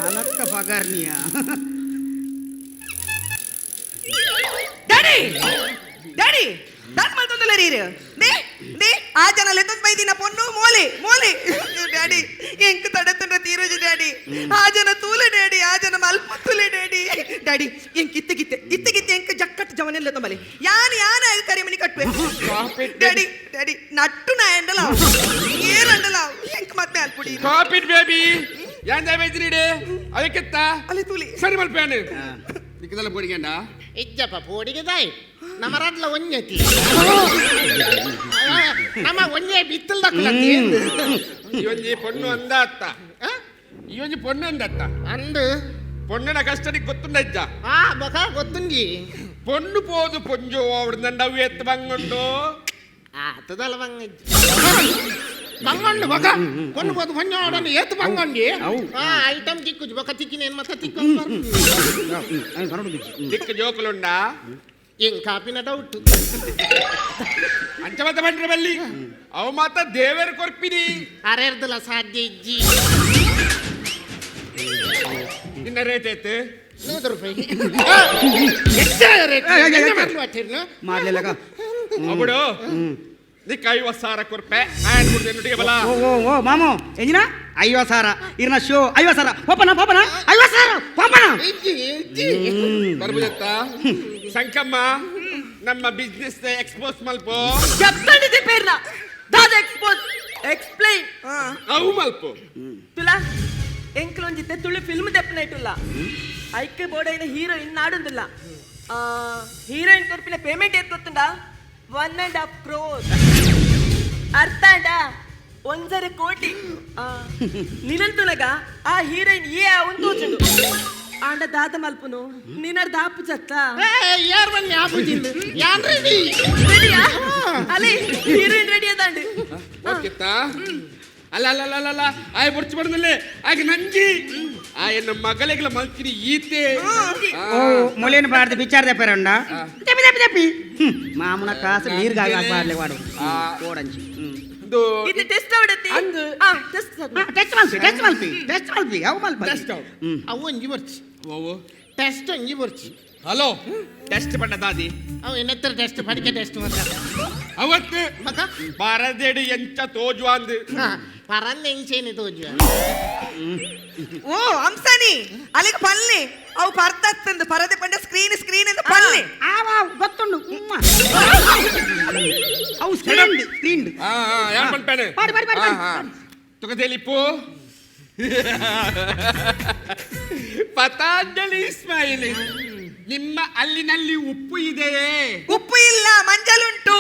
ಅಲಕ್ಕ ಪಗಾರ್ನಿಯ ಡ್ಯಾಡಿ ಡ್ಯಾಡಿ ದಾನ್ ಮಲ್ತೊಂದುಲ್ಲ ರೀರು they they ಆ ಜನ ಲೆತ್ತೊಂದು ಬೈದಿನ ಪೊನ್ನು ಮೋಲೆ ಮೋಲೆ ಡ್ಯಾಡಿ ಎಂಕ್ ತಡತುಂಡ ತೀರೋಜು ಡ್ಯಾಡಿ ಆ ಜನ ತೂಲೆ ಡ್ಯಾಡಿ ಆ ಜನ ಮಲ್ಪತ್ತುಲೆ ಡ್ಯಾಡಿ ಡ್ಯಾಡಿ ಎಂಕ್ ಇತ್ತೆ ಗಿತ್ತೆ ಇತ್ತೆ ಗಿತ್ತೆ ಎಂಕ್ ಜಕ್ಕಟ್ಟು ಜವನೆಲ್ಲ ತೊಂಬಲೆ ಯಾನ್ ಯಾನ ಕರಿಮಣಿ ಕಟ್ಟುವೆ ಡ್ಯಾಡಿ ಡ್ಯಾಡಿ ನಟ್ಟು ನಾಯಂಡಲ ಏರಂಡಲ ಎಂಕ್ ಮತ್ತೆ ಅಲ್ಪುಡಿ. ಸ್ಟಾಪ್ it baby ಯಾಂದ ಬೈದ್ರಿಡೆ ಅದಕ್ಕೆತ್ತ ಅಲ್ಲಿ ತೂಲಿ ಸರಿ ಮಲ್ಪೇನು ನಿಕ್ಕದಲ್ಲ ಬೋಡಿಗೆಂಡ ಇಜ್ಜಪ್ಪ ಪೋಡಿಗೆ ದಾಯ್ ನಮ್ಮ ರಡ್ಲ ಒಂಜತಿ ನಮ್ಮ ಒಂಜೆ ಬಿತ್ತಲ್ದ ಕುಲತಿ. ಈ ಒಂಜಿ ಪೊಣ್ಣು ಅಂದ ಅತ್ತ ಈ ಒಂಜಿ ಪೊಣ್ಣು ಅಂದತ್ತ ಅಂದು ಪೊಣ್ಣನ ಕಷ್ಟನಿಗೆ ಗೊತ್ತುಂಡ ಇಜ್ಜ. ಆ ಬಕ ಗೊತ್ತುಂಜಿ ಪೊಣ್ಣು ಪೋದು ಪೊಂಜೋ ಅವಡ್ದಂಡ ಅವು ಎತ್ತು ಬಂಗುಂಡು ಆತದಲ್ಲ ಬಂಗಜ್ಜಿ ಬಂಗೊಂಡು ಬಕ ಪೊಣ್ಣು ಪೋದು ಪೊಂಜೋ ಅವಡನ್ನು ಏತು ಬಂಗೊಂಡಿ ಆ ಐಟಮ್ ತಿಕ್ಕುಜಿ ಬಕ ತಿಕ್ಕಿನೇನು ಮತ್ತೆ ತಿಕ್ಕು ದಿಕ್ಕು ಜೋಕುಲುಂಡ ಎಂಗ್ ಕಾಪಿನ ಡೌಟ್ ಅಂಚ ಮತ್ತ ಬಂಡ್ರೆ ಬಲ್ಲಿ ಅವ ಮಾತ ದೇವೇರು ಕೊರ್ಪಿನಿ ಅರೆರ್ದಲ ಸಾಧ್ಯ ಇಜ್ಜಿ. ನಿನ್ನ ರೇಟ್ ಐತೆ 100 ರೂಪಾಯಿ ರೇಟ್ ಮಾಡ್ಲಿಲ್ಲ ಅಬುಡು ನಿಕ್ಕ 50,000 ಕೊರ್ಪೆ ಆಯನ್ ಕುಡ್ದು ಎನ್ನುಟಿಗೆ ಬಲ. ಓ ಓ ಓ ಮಾಮು ಎಂಜಿನ 50,000 ಇರ್ನ ಶೋ 50,000 ಪೋಪನ ಪೋಪನ 50,000 ಪೋಪನ ಬರ್ಬುದತ್ತ ಸಂಕಮ್ಮ ನಮ್ಮ ಬಿಸ್ನೆಸ್ ಎಕ್ಸ್ಪೋಸ್ ಮಲ್ಪೋ ಕೆತ್ತಡಿದಿ ಪೇರ್ನ ದಾದ ಎಕ್ಸ್ಪೋಸ್ ಎಕ್ಸ್ಪ್ಲೈನ್ ಅವು ಮಲ್ಪು ತುಲಾ ಎಂಕ್ಲೊಂಜಿತ್ತೆ ತುಳು ಫಿಲ್ಮ್ ದೆಪ್ಪನೈಟುಲ್ಲ ಐಕ್ ಬೋಡೈನ ಹೀರೋಯಿನ್ ನಾಡುಂದಿಲ್ಲ ಹೀರೋಯಿನ್ ಕೊರ್ಪಿನ ಪೇಮೆಂಟ್ ಏತ್ ಗೊತ್ತುಂಡ 1.5 ಕ್ರೋರ್ ಅರ್ಥ ಆಂಡ 1.5 ಕೋಟಿ ನಿನಂತುನಗ ಆ ಹೀರೋಯಿನ್ ಏ ಅವನ್ ತೋಚುಂಡು ಆಂಡ ದಾದ ಮಲ್ಪುನು ನಿನರ್ ದಾಪು ಚತ್ತ ಯಾರು ಬನ್ನಿ ಆಪುಜಿಂದು ಯಾನ್ ರೆಡಿ ರೆಡಿಯಾ ಅಲ್ಲಿ ಹೀರೋಯಿನ್ ರೆಡಿ ಅದಾಂಡು ಓಕೆತ್ತಾ ಅಲ್ಲ ಅಲ್ಲ ಅಲ್ಲ ಅಲ್ಲ ಆಯ್ ಬೊರ್ಚು ಬಡದಲ್ಲೇ ಆಗ ನಂಜಿ ಆ ಎನ್ನ ಮಗಳಿಗೆಲ್ಲ ಮಲ್ತಿನಿ ಈತೆ. ಓ ಮೊಲೇನು ಬಾರ್ದು ವಿಚಾರ ದೆಪ್ಪರಂಡ ತೆಪ್ಪಿ ತೆಪ್ಪಿ ತೆಪ್ಪಿ ಮಾಮುನ ಕಾಸು ನೀರ್ಗಾಗಿ ಹಾಕ್ಬಾರ್ಲೆ ವಾಡು ಕೋಡಂಚಿ ಇದು ಟೆಸ್ಟ್ ಅವಡತಿ ಆ ಟೆಸ್ಟ್ ಟೆಸ್ಟ್ ಮಲ್ಪಿ ಟೆಸ್ಟ್ ಮಲ್ಪಿ ಟೆಸ್ಟ್ ಮಲ್ಪಿ ಅವು ಮಲ್ಪಿ ಟೆಸ್ಟ್ ಅವು ಒಂಜಿ ಬರ್ಚಿ ಓ ಟೆಸ್ಟ್ ಒಂಜಿ ಬರ್ಚಿ. ಹಲೋ ಟೆಸ್ಟ್ ಪಂಡ ದಾದಿ ಅವು ಎನ್ನತ್ರ ಟೆಸ್ಟ್ ಪಡಿಕೆ ಟೆಸ್ಟ್ ಮಾತ್ರ. ಅವತ್ತು ಪರದೆಡು ಎಂಚ ತೋಜುವಾಂದು ಪರಂದ ಎಂಚೇನೆ ತೋಜುವ ಓ ಅಂಸನಿ ಅಲ್ಲಿಗೆ ಪಲ್ಲೆ ಅವು ಪರ್ದತ್ತಂದು ಪರದೆ ಪಂಡ ಸ್ಕ್ರೀನ್ ಸ್ಕ್ರೀನ್ ಎಂದು ಪಲ್ಲೆ ಗೊತ್ತುಂಡು ಅವು ಸ್ಕ್ರೀನ್ ಸ್ಕ್ರೀನ್ ಯಾರು ಪನ್ಪೇನೆ ಪಾಡಿ, ಪಾಡಿ, ಪಾಡಿ, ಪಾಡಿ. ತುಕದೆಲಿಪ್ಪು ಪತಾಂಜಲಿ ಇಸ್ಮಾಯಿಲ್ ನಿಮ್ಮ ಅಲ್ಲಿನಲ್ಲಿ ಉಪ್ಪು ಇದೆಯೇ? ಉಪ್ಪು ಇಲ್ಲ, ಮಂಜಲುಂಟು.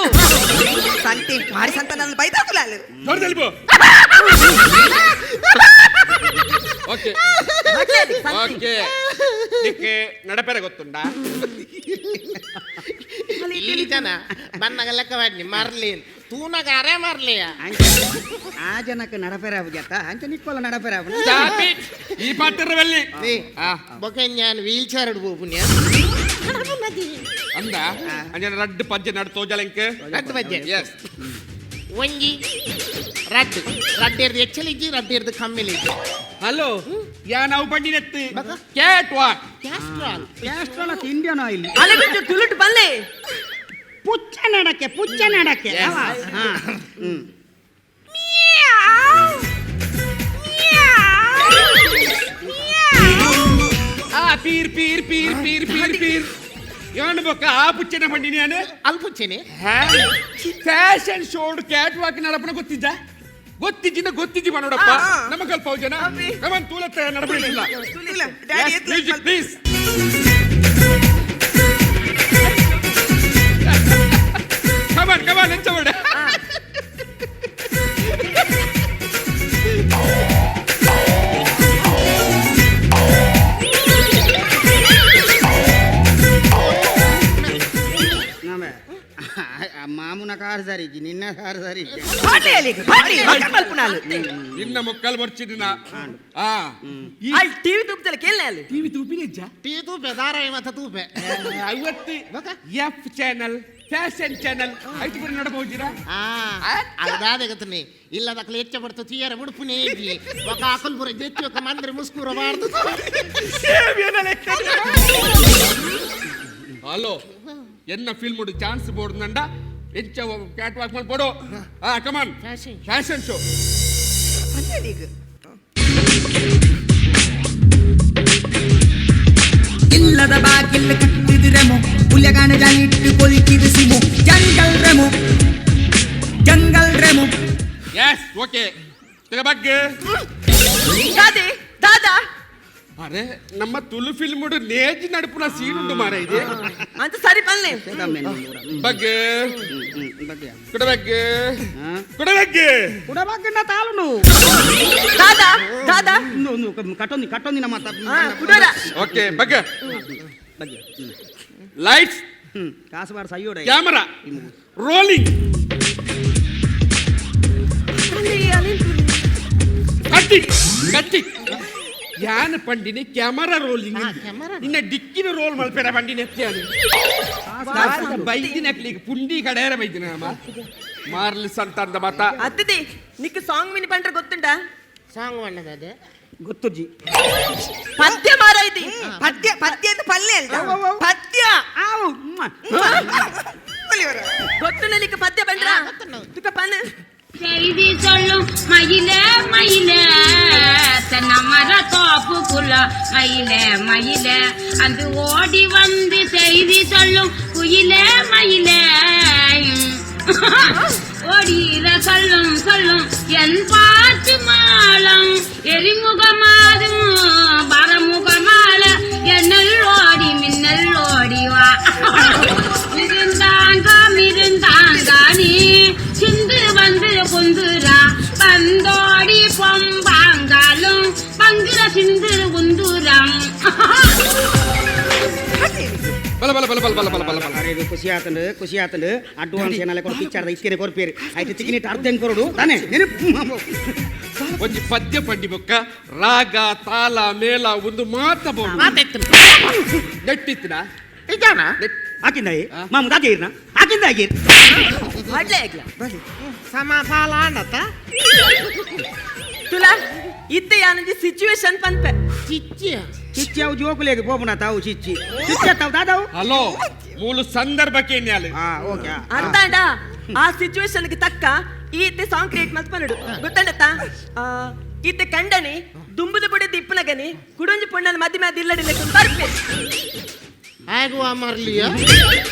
ಸಂತೆ ಮಾರಿ ಸಂತ ನನ್ನ ಬೈದಾಕುಲ ಅಲ್ಲಿ. ದೊಡ್ಡದೆಲಿಪ್ಪು. ಓಕೆ ಓಕೆ, ನಿಕ್ಕೆ ನಡಪೆರೆ ಗೊತ್ತುಂಡಾ? ಇಲ್ಲಿ ಜನ ಬನ್ನಗ ಲೆಕ್ಕವಾಡ್ನಿ ಮರ್ಲಿನ್ ತೂನಗ ಅರೆ ಮರ್ಲಿಯ. ಆ ಜನಕ್ಕೆ ನಡಪೆರ ಆಪುಜತ್ತ ಅಂಚ ನಿಕ್ಕೋಲ ನಡಪೆರ ಆಪುನ. Stop it. ಈ ಪಾತ್ರದಲ್ಲಿ ಬೊಕ ഞാൻ ವೀಲ್ ಚೇರ್ ಪೋಪುನ್ಯ ಅಂದ ಅಂಜನ ರಡ್ಡು ಪಜ್ಜೆ ನಡು ತೋಜಲೆಂಕ್ ರಡ್ಡು ಪಜ್ಜೆ. ಎಸ್. ಒಂಜಿ ರಡ್ಡು ರಡ್ಡೇರ್ದು ಎಚ್ಚಲಿಜ್ಜಿ ರಡ್ಡೇರ್ದು ಕಮ್ಮಿಲಿಜ್ಜಿ. ಹಲೋ ಯಾ ನಾವು ಪಂಡಿನೆತ್ತು ಕ್ಯಾಟ್ ವಾಕ್ ಕ್ಯಾಸ್ಟ್ರಾಲ್ ಕ್ಯಾಸ್ಟ್ರಾಲ್ ಅತ್ತ ಇಂಡಿಯನ್ ಆಯಿಲ್. ಅಲ್ಲಿಗೆ ತುಳುಟು ಪಲ್ಲೆ. ಪುಚ್ಚ ನಡಕ್ಕೆ ಪುಚ್ಚ ನಡಕ್ಕೆ ಅವ. ಹಾ. ಹ್ಮ್. ಆ ಪೀರ್ ಪೀರ್ ಪೀರ್ ಪೀರ್ ಪೀರ್ ಪೀರ್ ಯಾನು ಬೊಕ್ಕ ಆ ಪುಚ್ಚನ ಪಂಡಿನಿಯಾನೆ ಅಲ್ಪುಚ್ಚನೆ ಫ್ಯಾಷನ್ ಶೋಡ್ ಕ್ಯಾಟ್ ವಾಕ್ ನಡಪನ ಗೊತ್ತಿದ್ದ ಗೊತ್ತಿಜ್ಜಿನ ಗೊತ್ತಿಜ್ಜಿ ಮಾಡೋಡಪ್ಪ. ನಮ್ಮ ಕಲ್ಪ ಜನ ನಮ್ಮನ್ ತೂಲತ್ತ ನಡಪಡಿಲ್ಲ. Music please. Come on come on ಎಂಚ ಮಾಡ ನಾವೇ ಮಾಮೂನ ಕಾರ್ ಸರಿ ನಿನ್ನ ಕಾರ್ ಸರಿ. ಪಾಡ್ಲೆ ಅಲ್ಲಿಗೆ ಪಾಡ್ಲೆ ಮಕ್ಕ ಮಲ್ಪುನಾಲು. ನಿನ್ನ ಮುಕ್ಕಲ್ ಬರ್ಚಿದಿನ ಆ ಅಲ್ಲಿ ಟಿವಿ ತೂಪ್ತಲ್ಲ ಕೇಳಲೆ ಅಲ್ಲಿ ಟಿವಿ ತೂಪಿನ ಟೀ ತೂಪೆ ದಾರಾಯಿ ಮತ್ತ ತೂಪೆ ಐವತ್ತು ಎಫ್ ಚಾನಲ್ ಫ್ಯಾಷನ್ ಚಾನಲ್ ಐತು ಬರೀ ನಡಬಹುದಿರಾ? ಅದಾದೆ ಗೊತ್ತನೆ ಇಲ್ಲದಕ್ಕಲ ಹೆಚ್ಚ ಬಡ್ತು ತೀಯರ ಉಡುಪುನೇ ಇದ್ದಿ ఒక ಅಕಲ್ಪುರ ಜೆಚ್ಚು ఒక ಮಂದ್ರೆ ಮುಸ್ಕೂರ ಬಾರ್ದು. ಹಲೋ ಎನ್ನ ಫಿಲ್ಮ್ ಚಾನ್ಸ್ ಬೋರ್ಡ್ ನಂಡ ಎಂಚ ಕ್ಯಾಟ್ ವಾಕ್ ಮಾಡ್ಬೋಡು. ಆ ಕಮಾನ್ ಫ್ಯಾಷನ್ ಶೋ. ಅಲ್ಲಿಗೆ ಇಲ್ಲದ ಬಾಗಿಲ್ ಕಟ್ಟಿದಿರೆಮೋ ಪುಲ್ಯಗಾನ ಜಾಲಿಟ್ಟು ಕೊಲಿಕಿದ ಸಿಮು ಜಂಗಲ್ ರೆಮೋ ಜಂಗಲ್ ರೆಮೋ. ಎಸ್ ಓಕೆ ಬಗ್ಗೆ ದಾದೆ ದಾದಾ ಅರೆ ನಮ್ಮ ತುಳು ಫಿಲ್ಮ್ ನೇಜ್ ನಡುಪುನ ಸೀನ್ ಉಂಟು ಮಾರ ಇದೆ ಅಂತ ಸರಿ ಪಲ್ಲೆ. ಬಗ್ಗೆ ಕುಡಬಗ್ಗೆ ಕುಡಬಗ್ಗೆ ಕುಡಬಗ್ಗಂಡ ತಾಳುನು. ದಾದಾ ದಾದಾ ಕಟ್ಟೊಂದಿ ಕಟ್ಟೊಂದಿ ನಮ್ಮ ಕುಡೋರ. ಓಕೆ ಬಗ್ಗೆ ಲೈಟ್ಸ್ ಕಾಸು ಬಾರ ಸೈಯೋಡ ಕ್ಯಾಮರಾ ರೋಲಿಂಗ್ ಕಟ್ಟಿ ಕಟ್ಟಿ ಯಾನ ಪಂಡಿನಿ ಕ್ಯಾಮರಾ ರೋಲಿಂಗ್ ನಿನ್ನ ಡಿಕ್ಕಿನ ರೋಲ್ ಮಲ್ಪೆಡ ಪಂಡಿನಿ ಎತ್ತಿಯಾನು ಬೈದಿನ ಅಕ್ಲಿಗೆ ಪುಂಡಿ ಕಡೆಯರ ಬೈದಿನ ಮಾರ್ಲಿ ಸಂತ ಅಂದ ಮಾತ ಅತ್ತಿದೆ ನಿಕ್ ಸಾಂಗ್ ಮಿನಿ ಪಂಡ್ರೆ ಗೊತ್ತುಂಟಾ? ಸಾಂಗ್ ಬಣ್ಣದ ಗೊತ್ತುಜ್ಜಿ ಪದ್ಯ ಮಾರ ಐತಿ ಪದ್ಯ ಪದ್ಯ ಅಂತ ಪಲ್ಲೆ ಅಲ್ಲ ಪದ್ಯ. ಆವು ಗೊತ್ತುಂಡ ನಿಕ್ ಪದ್ಯ ಪಂಡ್ರ ತುಕ ಪನ್ செய்தி சொல்லும் மயிலே மயிலே தென்னை மர தோப்புக்குள்ள மயிலே மயிலே அது ஓடி வந்து செய்தி சொல்லும் குயிலே மயிலே ஓடிர சொல்லும் சொல்லும் என் பாட்டு மாளம் எரிமுகமாதும் பரமுகமால என்னல் ஓடி மின்னல் ஓடி வா இருந்தாங்க இருந்தாங்க நீ சிந்து வந்து குந்துரா பந்தோடி பொம்பாங்காலும் பங்குற சிந்து உந்துராம். ಬಲ ಬಲ ಬಲ ಬಲ ಬಲ ಬಲ ಬಲ ಬಲ. ಅರೆ ಇದು ಖುಷಿ ಆತಂಡು ಖುಷಿ ಆತಂಡು ಅಡ್ವಾನ್ಸ್ ಏನಾಲೆ ಕೊಡು ಪಿಕ್ಚರ್ದ ಇತ್ತೇನೆ ಕೊರ್ಪೇರು ಆಯ್ತು ತಿಕ್ಕಿನಿಟ್ಟು ಅರ್ಧ ಹೆಂಗ್ ಕೊರಡು ತಾನೆ ನೆನಪು ಒಂಜಿ ಪದ್ಯ ಪಂಡಿ ಬೊಕ್ಕ ರಾಗ ತಾಲ ಮೇಳ ಒಂದು ಮಾತ ಬೋಡು ನೆಟ್ಟಿತ್ತಿನ ಇದಾನ ಹಾಕಿಂದ ಮಾಮು ದಾದೆ ಇರ್ನ ಹಾಕಿಂದ ಆಗಿರ್ ಮಾಡ್ಲೇ ಆಗ್ಲ ಸಮಾಸಾಲ ಅಂಡತ್ತ ತುಲಾ ಇತ್ತೆ ಯಾನಂಜಿ ಸಿಚುವೇಶನ್ ಪನ್ಪೆ ಚಿಚ್ಚಿ ಚಿಚ್ಚಿ ಅವು ಜೋಕುಲೇಗೆ ಪೋಪುನ ತಾವು ಚಿಚ್ಚಿ ಚಿಚ್ಚಿ ತಾವು ದಾದಾವು ಹಲೋ ಮೂಲ ಸಂದರ್ಭಕ್ಕೆ ಇನ್ಯಾಲು ಹಾ ಓಕೆ ಅರ್ಥಾಂಡ ಆ ಸಿಚುವೇಶನ್ ಗೆ ತಕ್ಕ ಈತೆ ಸಾಂಗ್ ಕ್ರಿಯೇಟ್ ಮಲ್ತ್ ಪನಡು ಗೊತ್ತಂಡತ್ತ ಈತೆ ಕಂಡನಿ ದುಂಬುದ ಬುಡಿದ ಇಪ್ಪನಗನಿ ಕುಡೊಂಜಿ ಪೊಣ್ಣನ ಮದಿಮೆ ಅದಿಲ್ಲಡಿಲ್ಲ ಬರ್ಪೆ ಆಗುವ ಮರ್ಲಿಯ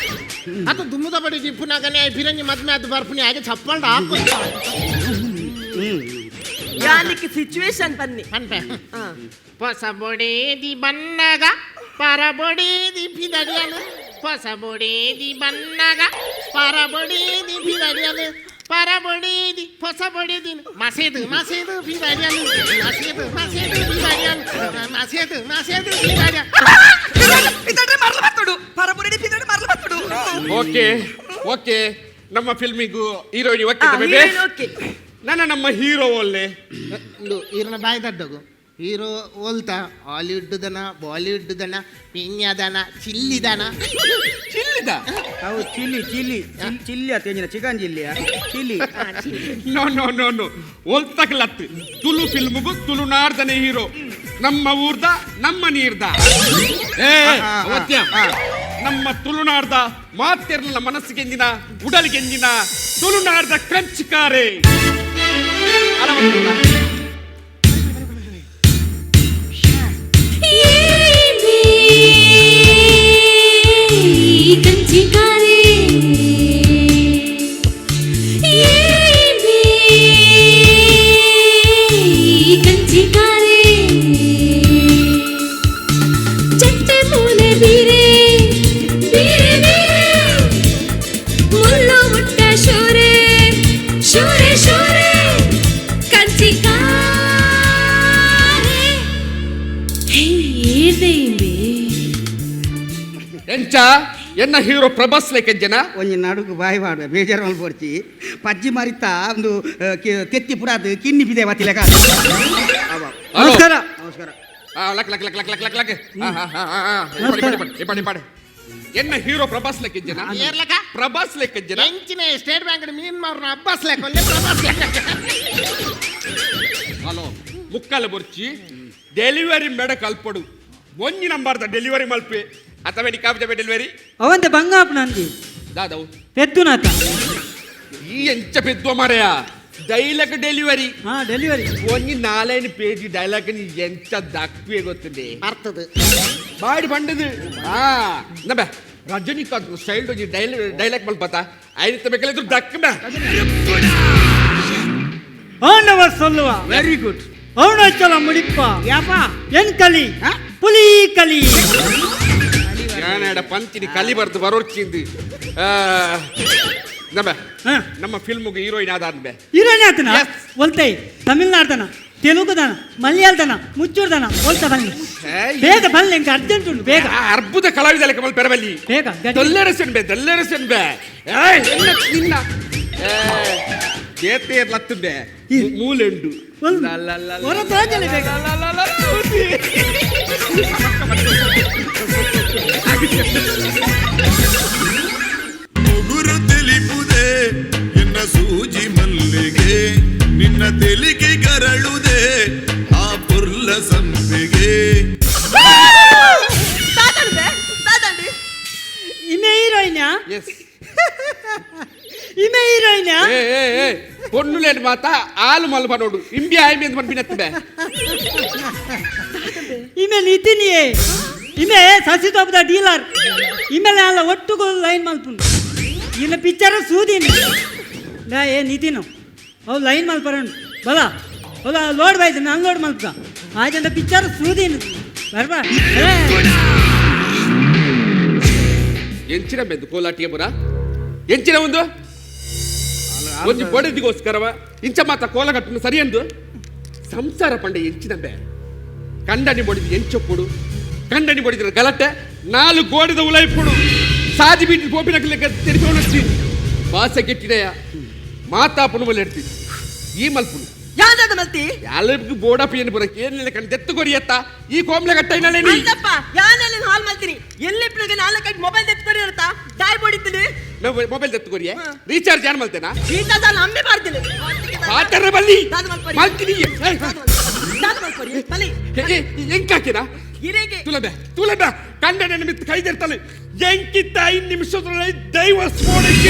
ಅದು ದುಮ್ಮದ ಬಡಿ ಜಿಪ್ಪುನಾಗನೆ ಬಿರಂಜಿ ಮದ್ಮೆ ಅದು ಬರ್ಪುನಿ ಹಾಗೆ ಚಪ್ಪಲ್ಡ ಹಾಕು ಯಾನಿಕ್ ಸಿಚುವೇಶನ್ ಬನ್ನಿ ಪನ್ಪೆ ಹೊಸ ಬೊಡೇದಿ ಬನ್ನಗ ಪರಬೊಡೇದಿ ಬಿದಡಿಯಲು ಹೊಸ ಬೊಡೇದಿ ಬನ್ನಗ ಪರಬೊಡೇದಿ ಬಿದಡಿಯಲು ಪರಬೊಡೇದಿ ಹೊಸ ಬೊಡೇದಿ ಮಸೇದು ಮಸೇದು ಬಿದಡಿಯಲು ಮಸೇದು ಮಸೇದು ಬಿದಡಿಯಲು ಮಸೇದು ಮಸೇದು ಬಿದಡಿಯಲು ಪಿದಡ್ರೆ ಮರಳು ಬರ್ತಡು ಪರಬುರಡಿ ಪಿದಡ್ರೆ ಮರಳು ಬರ್ತಡು. ಓಕೆ ಓಕೆ, ನಮ್ಮ ಫಿಲ್ಮಿಗೂ ಹೀರೋಯಿನ್ ಓಕೆ. Heroine okay. ನನ್ನ ನಮ್ಮ ಹೀರೋ ಒಲ್ಲೆ ಈರನ ಬಾಯಿ ದಡ್ಡಗು ಹೀರೋ ಓಲ್ತ ಹಾಲಿವುಡ್ ದನ ಬಾಲಿವುಡ್ ದನ ಪಿನ್ಯದನ ಚಿಲ್ಲಿದನ ಚಿಲ್ಲಿದ ಹೌದು, ಚಿಲ್ಲಿ ಚಿಲ್ಲಿ ಚಿಲ್ಲಿ ಅತ್ತೇಂಜಿನ ಚಿಕನ್ ಚಿಲ್ಲಿಯ chilli. No no no no, ಒಲ್ತಕ್ಲತ್ ತುಳು ಫಿಲ್ಮ್ಗೂ ತುಳುನಾಡ್ದನೆ ಹೀರೋ, ನಮ್ಮ ಊರ್ದ ನಮ್ಮ ನೀರ್ದ. ಏ ಅವತ್ಯ ನಮ್ಮ ತುಳುನಾಡ್ದ ಮಾತೆರ್ಲ ಮನಸ್ಸಿಗೆಂಜಿನ ಉಡಲಿಗೆಂಜಿನ ತುಳುನಾಡ್ದ ಕ್ರಂಚಿಕಾರೆ. ಎಂಚ ಎನ್ನ ಹೀರೋ ಪ್ರಭಾಸ್ ಲೇಕೆಂಜನ ಒಂಜಿ ನಡುಗು ಬಾಯಿ ಮಾಡುವ ಬೇಜಾರು ಮಲ್ಪೊಡ್ಚಿ ಪಜ್ಜಿ ಮರಿತ ಒಂದು ತೆತ್ತಿ ಪುರಾದ್ ಕಿನ್ನಿ ಬಿದೆ ಬತ್ತಿಲೆಕ. ನಮಸ್ಕಾರ. ನಮಸ್ಕಾರ. ಲಕ್ luck luck luck luck luck luck. ಇಪಾಡಿ ಇಪಾಡಿ ಎನ್ನ ಹೀರೋ ಪ್ರಭಾಸ್ ಲೆಕ್ಕೆಂಜನ ಏರ್ಲಕ ಪ್ರಭಾಸ್ ಲೆಕ್ಕೆಂಜನ ಎಂಚಿನ ಸ್ಟೇಟ್ ಬ್ಯಾಂಕ್ ಮೀನ್ ಮಾರ್ನ ಅಬ್ಬಾಸ್ ಲೆಕ್ಕ ಒಲ್ಲೆ ಪ್ರಭಾಸ್ ಲೆಕ್ಕ. ಹಲೋ ಮುಕ್ಕಲ ಬೊರ್ಚಿ ಡೆಲಿವರಿ ಮೇಡ ಕಲ್ಪಡು ಒಂಜಿ ನಂಬರ್ದ ಡೆಲಿವರಿ ಮಲ್ಪೆ ಅಥವಾ ಕಾಪಿ ಡೆಲಿವರಿ ಅವಂತೆ ಬಂಗಾಪ್ ನಂದಿ ದಾದವು ಪೆದ್ದುನಾತ ಈ ಎಂಚ ಪೆದ್ದು ಮಾರಾಯ ಡೈಲಾಗ್ ಡೆಲಿವರಿ. ಹಾ ಡೆಲಿವರಿ ಒಂಜಿ ನಾಲೈನ್ ಪೇಜ್ ಡೈಲಾಗ್ ನೀ ಎಂಚ ದಕ್ವೆ ಗೊತ್ತದೆ ಬರ್ತದೆ ಬಾಡಿ ಬಂಡದು. ಆ ನಬೆ ರಜನಿಕಾಂತ್ ಸ್ಟೈಲ್ ಒಂಜಿ ಡೈಲಾಗ್ ಮಲ್ಪತ ಐದು ಬೇಕಲ್ಲ ದಕ್ ಬೆ. ಆಂಡವ ಸೊಲ್ಲುವ ವೆರಿ ಗುಡ್. ಅರುಣಾಚಲ ಮುಡಿಪ್ಪ ಯಾಪ ಎನ್ ಕಲಿ ಪುಲಿ ಕಲಿ ಯಾನಾಡ ಪಂಚಿನಿ ಕಲಿ ಬರ್ದು ಬರೋರ್ಚಿಂದು ನಬೆ ನಮ್ಮ ಫಿಲ್ಮ್ಗೆ ಹೀರೋಯಿನ್ ಆದ ಬೆ. ಹೀರೋಯಿನ್ ಆತನ ಒಲ್ತೈ ತಮಿಳ್ನಾಡ್ದನ ತೆಲುಗುದನ ಮಲಯಾಳದನ ಮುಚ್ಚೂರ್ದನ ಒಲ್ತ ಬನ್ನಿ ಬೇಗ ಬನ್ನಿ ಇಂಕ ಅರ್ಜೆಂಟ್ ಉಂಟು ಬೇಗ. ಅರ್ಬುದ ಕಲಾವಿದ ಲೆಕ್ಕ ಮಲ್ ಪೆರಬಲ್ಲಿ ಬೇಗ ಗಟ್ಟಿ. ದೊಲ್ಲೆರಸನ್ ಬೆ ದೊಲ್ಲೆರಸನ್ ಬೆ. ಏಯ್ ಎನ್ನ ನಿನ್ನ ಬೇತೆ ಲತ್ತು ಬೆ ಮೂಲೆಂಡು ಹೊರ ತೋಜಲಿ ಬೇಗ. ಮುಗುರು ತಿಳಿಪುದೆ ಎನ್ನ ಸೂಜಿ ಮಲ್ಲಿಗೆ ನಿನ್ನ ತೆಲಿಗೆ ಗರಳುದೆ ಆ ಪುರ್ಲ ಸಂಪಿಗೆ. ಇಮೆ ಹೀರೋಯಿನ್. ಎಸ್ ಇಮೆ ಹೀರೋಯಿನ್. ಏ ಏ ಏ ಪೊನ್ನುಲೇನು ಮಾತ ಆಲು ಮಲ್ಬ ನೋಡು ಇಂಬಿ ಆಯ್ಮಿ ಅಂತ ಮನ್ಪಿನತ್ತು ಬೆ. ಇಮೆ ನಿತಿನಿಯೇ ಇಮೆ ಸಸಿತೋಪದ ಡೀಲರ್ ಇಮೇಲೆ ಅಲ್ಲ ಒಟ್ಟುಗು ಲೈನ್ ಮಲ್ಪುಂಡು ಇನ್ನ ಪಿಕ್ಚರ್ ಸೂದಿನಿ ಲಾ ಏ ನಿತಿನು ಅವು ಲೈನ್ ಮಲ್ಪರಂಡು ಬಲ ಅವಲ ಲೋಡ್ ಬಾಯ್ತು ಅನ್ಲೋಡ್ ಮಲ್ಪ ಆಯ್ತಂತ ಪಿಕ್ಚರ್ ಸೂದಿನಿ ಬರ್ಬಾ. ಎಂಚಿನ ಬೆದ್ದು ಕೋಲಾಟಿಗೆ ಬುರ ಎಂಚಿನ ಒಂದು ಒಂಜಿ ಬಡದಿಗೋಸ್ಕರವ ಇಂಚ ಮಾತ ಕೋಲಗಟ್ಟನು ಸರಿ ಎಂದು ಸಂಸಾರ ಪಂಡೆ ಎಂಚಿನ ಬೆ ಕಂಡನಿ ಬಡಿದ ಎಂಚೊಪ್ಪುಡು ಕಂಡನಿ ಬಡಿದ್ರ ಗಲಟೆ ನಾಲು ಗೋಡಿದ ಉಲೈಪುಡು ಸಾದಿ ಬಿಟ್ಟು ಗೋಪಿನಕಲೆ ತೆರಿಸೋಣಿ ಬಾಸ ಗೆಟ್ಟಿದೆಯ ಮಾತಾ ಪುಣುಮಲ್ ಎಡ್ತಿ ಈ ಮಲ್ಪುನು ಯಾವ್ದಾದ ಮಲ್ತಿ ಯಾಲಕ್ಕೆ ಬೋಡಪ್ಪ ಏನು ಬರಕ್ಕೆ ಏನಿಲ್ಲ ಕಣ್ ದೆತ್ತು ಕೊರಿಯತ್ತ ಈ ಕೋಮ್ಲೆ ಕಟ್ಟ ನೀ ಅಂತಪ್ಪ ಯಾನಲ್ಲಿ ಹಾಲ್ ಮಲ್ತೀನಿ ಎಲ್ಲಿ ನಾಲ್ಕು ಮೊಬೈಲ್ ದೆತ್ತು ಇರುತ್ತಾ ದಾಯಿ ಬಡಿತೀನಿ. ಮೊಬೈಲ್ ದೆತ್ತು ಕೊರಿಯೆ ರೀಚಾರ್ಜ್ ಏನ್ ಮಲ್ತೇನಾ ರೀಚಾರ್ಜ್ ಅಮ್ಮೆ ಬರ್ದಿಲ್ಲ. ಮಾತಾಡ್ರೆ ಬಲ್ಲಿ ದಾದ ಮಲ್ಪರಿ. ಮಲ್ತೀನಿ. ದಾದ ಮಲ್ಪರಿ ಬಲಿ. ಹೆಂಗ್ ಹಾಕಿನ ಇರೆಗೆ ತುಲಬೆ ತುಲಬೆ ಕಂಡನೆ ನಿಮಿತ್ತ ಕೈದೆರ್ತಲೆ ಎಂಕಿತ್ತ 5 ನಿಮಿಷದೊಳಗೆ ಡೈವರ್ಸ್ ಬೋರ್ಡ್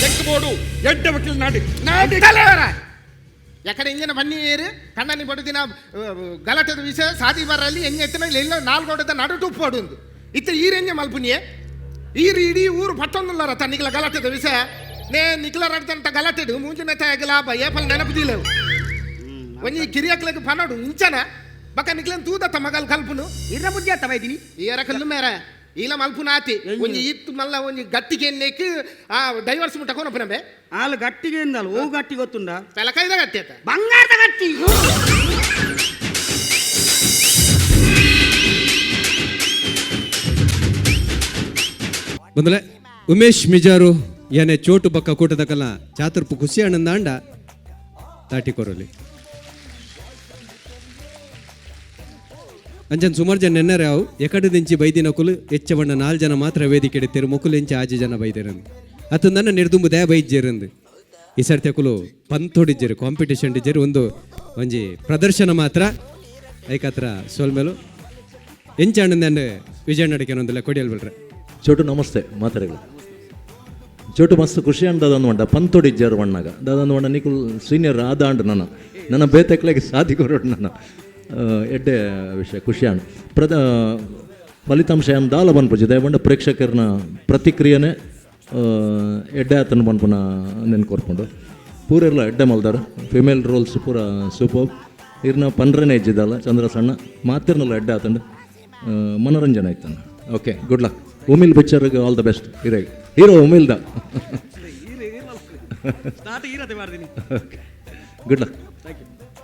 ಎಂಕ್ ಬೋರ್ಡು ಎಡ್ಡ ವಕೀಲ್ ನಾಡಿ ನಾಡಿ ಎಕಡೆ ಇಂಜಿನ ಬನ್ನಿ ಏರು ಕಣ್ಣನಿ ಬಡುದಿನ ಗಲಾಟೆದ ವಿಷಯ ಸಾದಿ ಬರಲ್ಲಿ ಎಂಜ ಎತ್ತಿನ ಇಲ್ಲ ನಾಲ್ಗೋಡದ ನಡು ಟುಪ್ಪೋಡುಂದು ಇತ್ತ ಈರೆಂಜ ಮಲ್ಪುನಿಯೆ ಈರು ಇಡೀ ಊರು ಪಟ್ಟೊಂದುಲ್ಲಾರ ತನ್ನಿಗ್ಲ ಗಲಾಟೆದ ವಿಷಯ ನೇ ನಿಕ್ಲ ರಡ್ದಂತ ಗಲಾಟೆಡು ಮುಂಚಿನ ಲಾಭ ಏಪಲ್ ನೆನಪುದಿಲೇವು ಒಂಜಿ ಕಿರಿಯಕ್ಲಗ್ ಪನಡು ಇಂಚನ ಬಕ ನಿಕ್ಲನ್ ತೂದತ್ತ ಮಗಲ್ ಕಲ್ಪುನು ಇರ್ನ ಬುದ್ಧಿ ಅತ್ತ ಬೈದಿನಿ ಈರ ಕಲ್ಲು ಮೇರ ಈಲ ಮಲ್ಪುನಾತಿ ಒಂಜಿ ಇತ್ತು ಮಲ್ಲ ಒಂಜಿ ಗಟ್ಟಿಗೆ ಎನ್ನೇಕ್ ಆ ಡೈವರ್ಸ್ ಮುಟ್ಟ ಕೊನಪುನಬೆ ಆಲು ಗಟ್ಟಿಗೆ ಎಂದಲ್ಲ ಓ ಗಟ್ಟಿ ಗೊತ್ತುಂಡ ಪೆಲಕೈದ ಗಟ್ಟಿ ಆತ ಬಂಗಾರದ ಗಟ್ಟಿ. ಬಂದಲೆ ಉಮೇಶ್ ಮಿಜಾರು ಯಾನೆ ಚೋಟು ಬಕ್ಕ ಕೂಟದಕಲ್ಲ ಚಾತುರ್ಪು ಖುಷಿ ಆನಂದಾಂಡ ತಾಟಿ ಕೊರಲಿ. ಅಂಚನ್ ಸುಮಾರು ಜನ ನೆನ್ನರೆ ಅವು ಎಕಡೆ ದಿಂಚಿ ಬೈದಿನ ಕುಲು ಹೆಚ್ಚ ಬಣ್ಣ 4 ಜನ ಮಾತ್ರ ವೇದಿಕೆ ಎಡಿತೇರು ಮೊಕುಲು ಎಂಚ ಆಜಿ ಜನ ಬೈದೇರಂದು ಅತ್ತಂದನ್ನ ನಿರ್ದುಂಬು ದಯ ಬೈಜ್ಜೇರಂದು ಈ ಸರ್ತಿ ಅಕುಲು ಪಂತೊಡಿಜ್ಜೇರು ಕಾಂಪಿಟೇಷನ್ ಡಿಜ್ಜೇರು ಒಂದು ಒಂಜಿ ಪ್ರದರ್ಶನ ಮಾತ್ರ ಐಕತ್ರ ಸೋಲ್ಮೇಲು ಎಂಚ ಅಣ್ಣಂದ ವಿಜಯ ನಡಿಕೆನೊಂದಿಲ್ಲ ಕೊಡಿಯಲ್ ಬಿಡ್ರೆ. ಚೋಟು ನಮಸ್ತೆ ಮಾತಾಡಗಳು ಚೋಟು ಮಸ್ತ್ ಖುಷಿ ಅಂಡ್ ದಾದನ್ ವಂಡ ಪಂತೊಡಿಜ್ಜಾರು ವಣ್ಣಾಗ ದಾದನ್ ವಂಡ ನಿಕುಲ್ ಸೀನಿಯರ್ ಆದಾಂಡ್ ನನ್ನ ನನ್ನ ಬೇತೆಕ್ಲೆಗೆ ಸಾಧಿ ಕೊರಡು ನನ್ನ ಎಡ್ಡೆ ವಿಷಯ ಖುಷಿ ಅಂಡ್ ಪ್ರದ ಫಲಿತಾಂಶ ಏನ್ ದಾಲ ಬನ್ಪುಜಿ ದಯವಂಡ ಪ್ರೇಕ್ಷಕರನ ಪ್ರತಿಕ್ರಿಯೆನೇ ಎಡ್ಡೆ ಆತನ ಬನ್ಪುನ ನೆನ್ಕೊರ್ಕೊಂಡು ಪೂರೆಲ್ಲ ಎಡ್ಡೆ ಮಲ್ದಾರ ಫಿಮೇಲ್ ರೋಲ್ಸ್ ಪೂರ ಸೂಪರ್ ಇರ್ನ ಪನ್ರನೇ ಇಜ್ಜಿದಲ್ಲ ಚಂದ್ರ ಸಣ್ಣ ಮಾತಿರ್ನಲ್ಲ ಎಡ್ಡೆ ಆತಂಡು ಮನೋರಂಜನೆ ಆಯ್ತಾನ. ಓಕೆ ಗುಡ್ ಲಕ್ ಉಮಿಲ್ ಪಿಕ್ಚರ್ಗೆ ಆಲ್ the best. ಹಿರೇ ಹೀರೋ ಉಮಿಲ್ದ. Okay good luck.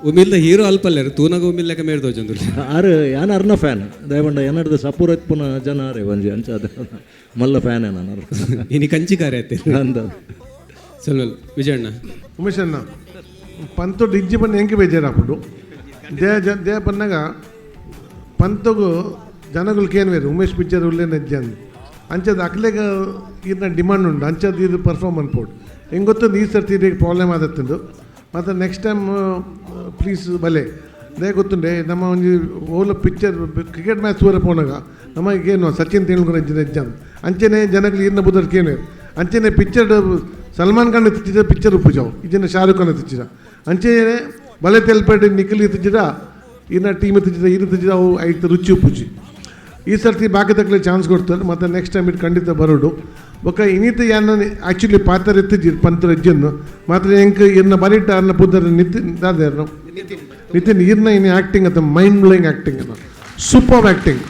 ಉಮಿಲ್ದ ಹೀರೋ ಅಲ್ಪಲ್ಲೇರು ತೂನಗ ಉಮಿಲ್ ಲೆಕ್ಕ ಮೇರ್ದೋ ಚಂದ್ರು ಆರು ಯಾನ್ ಅರ್ನ ಫ್ಯಾನ್ ದಯವಂಡ ಏನಾಡ್ದು ಸಪೂರ ಪುನಃ ಜನ ಆರೆ ಒಂಜಿ ಅಂಚ ಅದ ಮಲ್ಲ ಫ್ಯಾನ್ ನಾನು ಇನಿ ಕಂಚಿಕಾರ ಐತೆ ಅಂದ ಸಲ್ವಲ್ ವಿಜಯಣ್ಣ. ಉಮೇಶ್ ಅಣ್ಣ ಪಂತೊಡು ಇಜ್ಜಿ ಬಣ್ಣ ಎಂಕೆ ಬೇಜಾರಾಪುಂಡು they ಜ they ಬನ್ನಾಗ ಪಂತಗು ಜನಗಳು ಕೇನ್ವೇರು ಉಮೇಶ್ ಪಿಕ್ಚರ್ ಉಲ್ಲೇನ ಅಜ್ಜಿ ಅಂದ್ ಅಂಚದ ಅಕ್ಲೆಗ ಇದನ್ನ ಡಿಮಾಂಡ್ ಉಂಡು ಅಂಚದ ಇದು ಪರ್ಫಾರ್ಮ್ ಅನ್ಪೋಡು ಹೆಂಗೆ ಗೊತ್ತೊಂದು ಈ ಸರ್ತಿ ಇದಕ್ಕೆ ಪ್ರಾಬ್ಲಮ್ ಆದತ್ತಂದು ಮತ್ತು ನೆಕ್ಸ್ಟ್ ಟೈಮ್ ಪ್ಲೀಸ್ ಬಲೆ they ಗೊತ್ತುಂಡೆ ನಮ್ಮ ಒಂಜಿ ಓಲ ಪಿಕ್ಚರ್ ಕ್ರಿಕೆಟ್ ಮ್ಯಾಚ್ ತೂರ ಪೋನಾಗ ನಮಗೇನು ಸಚಿನ್ ತೆಂಡೂಲ್ಕರ್ ಅಂಚಿನ ಎಜ್ಜಾನ್ ಅಂಚನೆ ಜನಗಳು ಇರ್ನ ಬುದರ್ ಕೇನು ಅಂಚನೆ ಪಿಕ್ಚರ್ ಸಲ್ಮಾನ್ ಖಾನ್ ತಿಚ್ಚಿದ ಪಿಕ್ಚರ್ ಉಪ್ಪುಜಾವು ಇದನ್ನ ಶಾರುಖ್ ಖಾನ್ ತಿಚ್ಚಿದ ಅಂಚನೆ ಬಲೆ ತೆಲ್ಪೇಟೆ ನಿಖಿಲ್ ತಿಚ್ಚಿದ ಇನ್ನ ಟೀಮ್ ತಿಚ್ಚಿದ ಇನ್ನು ತಿಚ್ಚಿದ ಅವು ಐದು ರುಚಿ ಉಪ್ಪುಜಿ ಈ ಸರ್ತಿ ಬಾಕಿ ತಕ್ಕಲೆ ಚಾನ್ಸ್ ಕೊಡ್ತಾರೆ ಮತ್ತು ನೆಕ್ಸ್ಟ್ ಟೈಮ್ ಇದು ಖಂಡಿತ ಬರೋಡು ಬೊಕ್ಕ ಇನ್ನಿತ ಯಾನ ಆ್ಯಕ್ಚುಲಿ ಪಾತ್ರ ಎತ್ತಿಜಿ ಪಂತರ ಅಜ್ಜನ್ನು ಮಾತ್ರ ಎಂಕ್ ಇರ್ನ ಬರಿಟ ಅರ್ನ ಪುದರ್ ನಿತಿನ್ ದಾದೇರ್ನು ನಿತಿನ್ ಇರ್ನ ಇನ್ನು ಆ್ಯಕ್ಟಿಂಗ್ ಅತ್ತ ಮೈಂಡ್ ಬ್ಲೋಯಿಂಗ್ ಆ್ಯಕ್ಟಿಂಗ್ ಅನ್ನ ಸೂಪರ್ ಆ್ಯಕ್ಟಿಂಗ್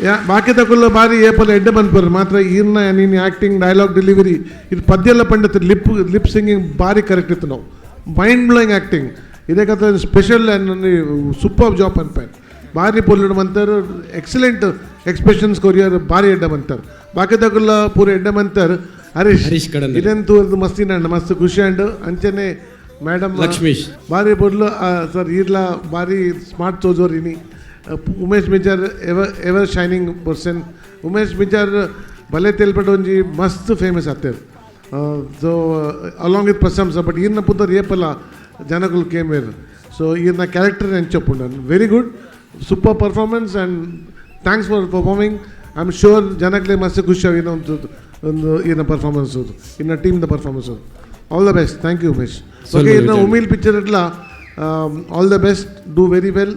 ಯಾ ಬಾಕಿ ತಕುಲ್ಲ ಬಾರಿ ಏಪಲ ಎಡ್ಡೆ ಬಂದ್ಪರ್ ಮಾತ್ರ ಇರ್ನ ನೀನು ಆ್ಯಕ್ಟಿಂಗ್ ಡೈಲಾಗ್ ಡೆಲಿವರಿ ಇದು ಪದ್ಯ ಎಲ್ಲ ಪಂಡಿತ ಲಿಪ್ ಲಿಪ್ ಸಿಂಗಿಂಗ್ ಭಾರಿ ಕರೆಕ್ಟ್ ಇತ್ತು ನಾವು ಮೈಂಡ್ ಬ್ಲೋಯಿಂಗ್ ಆ್ಯಕ್ಟಿಂಗ್ ಇದೇ ಕಥ ಸ್ಪೆಷಲ್ ಸೂಪರ್ ಜಾಬ್ ಅನ್ಪೇನ್ ಭಾರಿ ಪೊಲ್ಲು ಮಂತರು ಎಕ್ಸಲೆಂಟ್ ಎಕ್ಸ್ಪ್ರೆಷನ್ಸ್ ಕೊರಿಯರ್ ಭಾರಿ ಎಡ್ಡೆ ಬಂತಾರೆ ಬಾಕಿ ತಗುಲ್ಲ ಪೂರ ಎಡ್ಡೆ ಮಂತರ್ ಹರೀಶ್ ಹರೀಶ್ ಕಡಂದಲೆ. ಇದಂತೂ ಅದು ಮಸ್ತಿ ಅಂಡ್ ಮಸ್ತ್ ಖುಷಿ ಅಂಡ್ ಅಂಚನೆ ಮೇಡಮ್ ಲಕ್ಷ್ಮೀಶ್. ಭಾರಿ ಬೊಡ್ಲು ಸರ್ ಈರ್ಲ ಭಾರಿ ಸ್ಮಾರ್ಟ್ ತೋಜೋರ್ ಇನಿ Umesh Mijar ever ever shining person Umesh Mijar ಬಲೆ ತೆಲ್ಪಟ್ಟು ಒಂಜಿ ಮಸ್ತ್ ಫೇಮಸ್ ಆತೇರ್ ಸೊ ಅಲಾಂಗ್ ವಿತ್ ಪ್ರಶಂಸ ಬಟ್ ಈರ್ನ ಪುದರ್ ಏಪಲ ಜನಗಳು ಕೇಮೇರ್ ಸೊ ಈರ್ನ character ನೆಂಚೊಪ್ಪುಂಡು very good super performance and thanks for performing I am sure ಜನಕ್ಕೆ ಮಸ್ತ್ ಖುಷಿ ಆಗಿ ಒಂದು ಒಂದು ಈರ್ನ ಪರ್ಫಾರ್ಮೆನ್ಸ್ ಇನ್ನ ಟೀಮ್ದ performance all the best thank you Umesh okay ಇನ್ನು ಉಮಿಲ್ picture ಇಟ್ಲ all the best do very well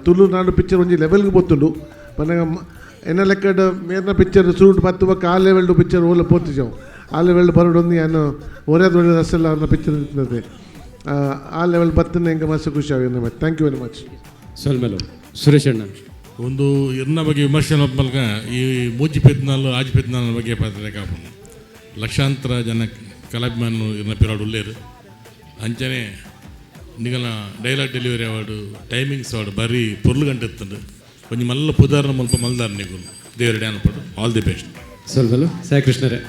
Tulunadu picture ಒಂಜಿ ಲೆವೆಲ್ಗೆ ಪೋತುಂಡು ಪನ್ನಗ ಎನ್ನ ಲೆಕ್ಕಡ್ ಮೇರ್ನ ಪಿಕ್ಚರ್ ಸೂಟ್ ಬತ್ತು ಬೊಕ್ಕ ಆ ಲೆವೆಲ್ ಪಿಕ್ಚರ್ ಓಲ ಪೋತಿಜಾವು ಆ ಲೆವೆಲ್ ಬರೋಡೊಂದು ಯಾನು ಒರೇದ್ ಒಳ್ಳೆ ರಸೆಲ್ಲ ಅವ್ರನ್ನ ಪಿಕ್ಚರ್ ಇರ್ತದೆ ಆ ಲೆವೆಲ್ ಬತ್ತನೆ ಎಂಗೆ ಮಸ್ತ್ ಖುಷಿ ಆಗಿ thank you very much ಸೊಲ್ಮೆಲು ಸುರೇಶ್ ಅಣ್ಣ. ಒಂದು ಇರ್ನ ಬಗ್ಗೆ ವಿಮರ್ಶೆ ಮೂಲಕ ಈ ಮೂಜಿ ಪೆದ್ನಾಲು ಆಜಿ ಪೆದ್ನಾಲ್ ಬಗ್ಗೆ ಪಾತ್ರ ಕಾಪುಂಡು ಲಕ್ಷಾಂತರ ಜನ ಕಲಾಭಿಮಾನುలు ಇರ್ನ ಪಿರಾಡು ಉಲ್ಲೇರು ಅಂಚನೆ ನಿಗಲ dialogue delivery award timings award ಬರೀ ಪೊರ್ಲು ಗಂಟೆ ಇತ್ತಂಡು ಒಂಜಿ ಮಲ್ಲ ಪುದಾರ್ನ ಮಲ್ಪ ಮಲ್ದಾರ್ ನಿಗುಲು ದೇವರ ಡ್ಯಾನ್ ಆಲ್ the best. ಸೊಲ್ಮೆಲು ಸಾಯಿ ಕೃಷ್ಣರೇ.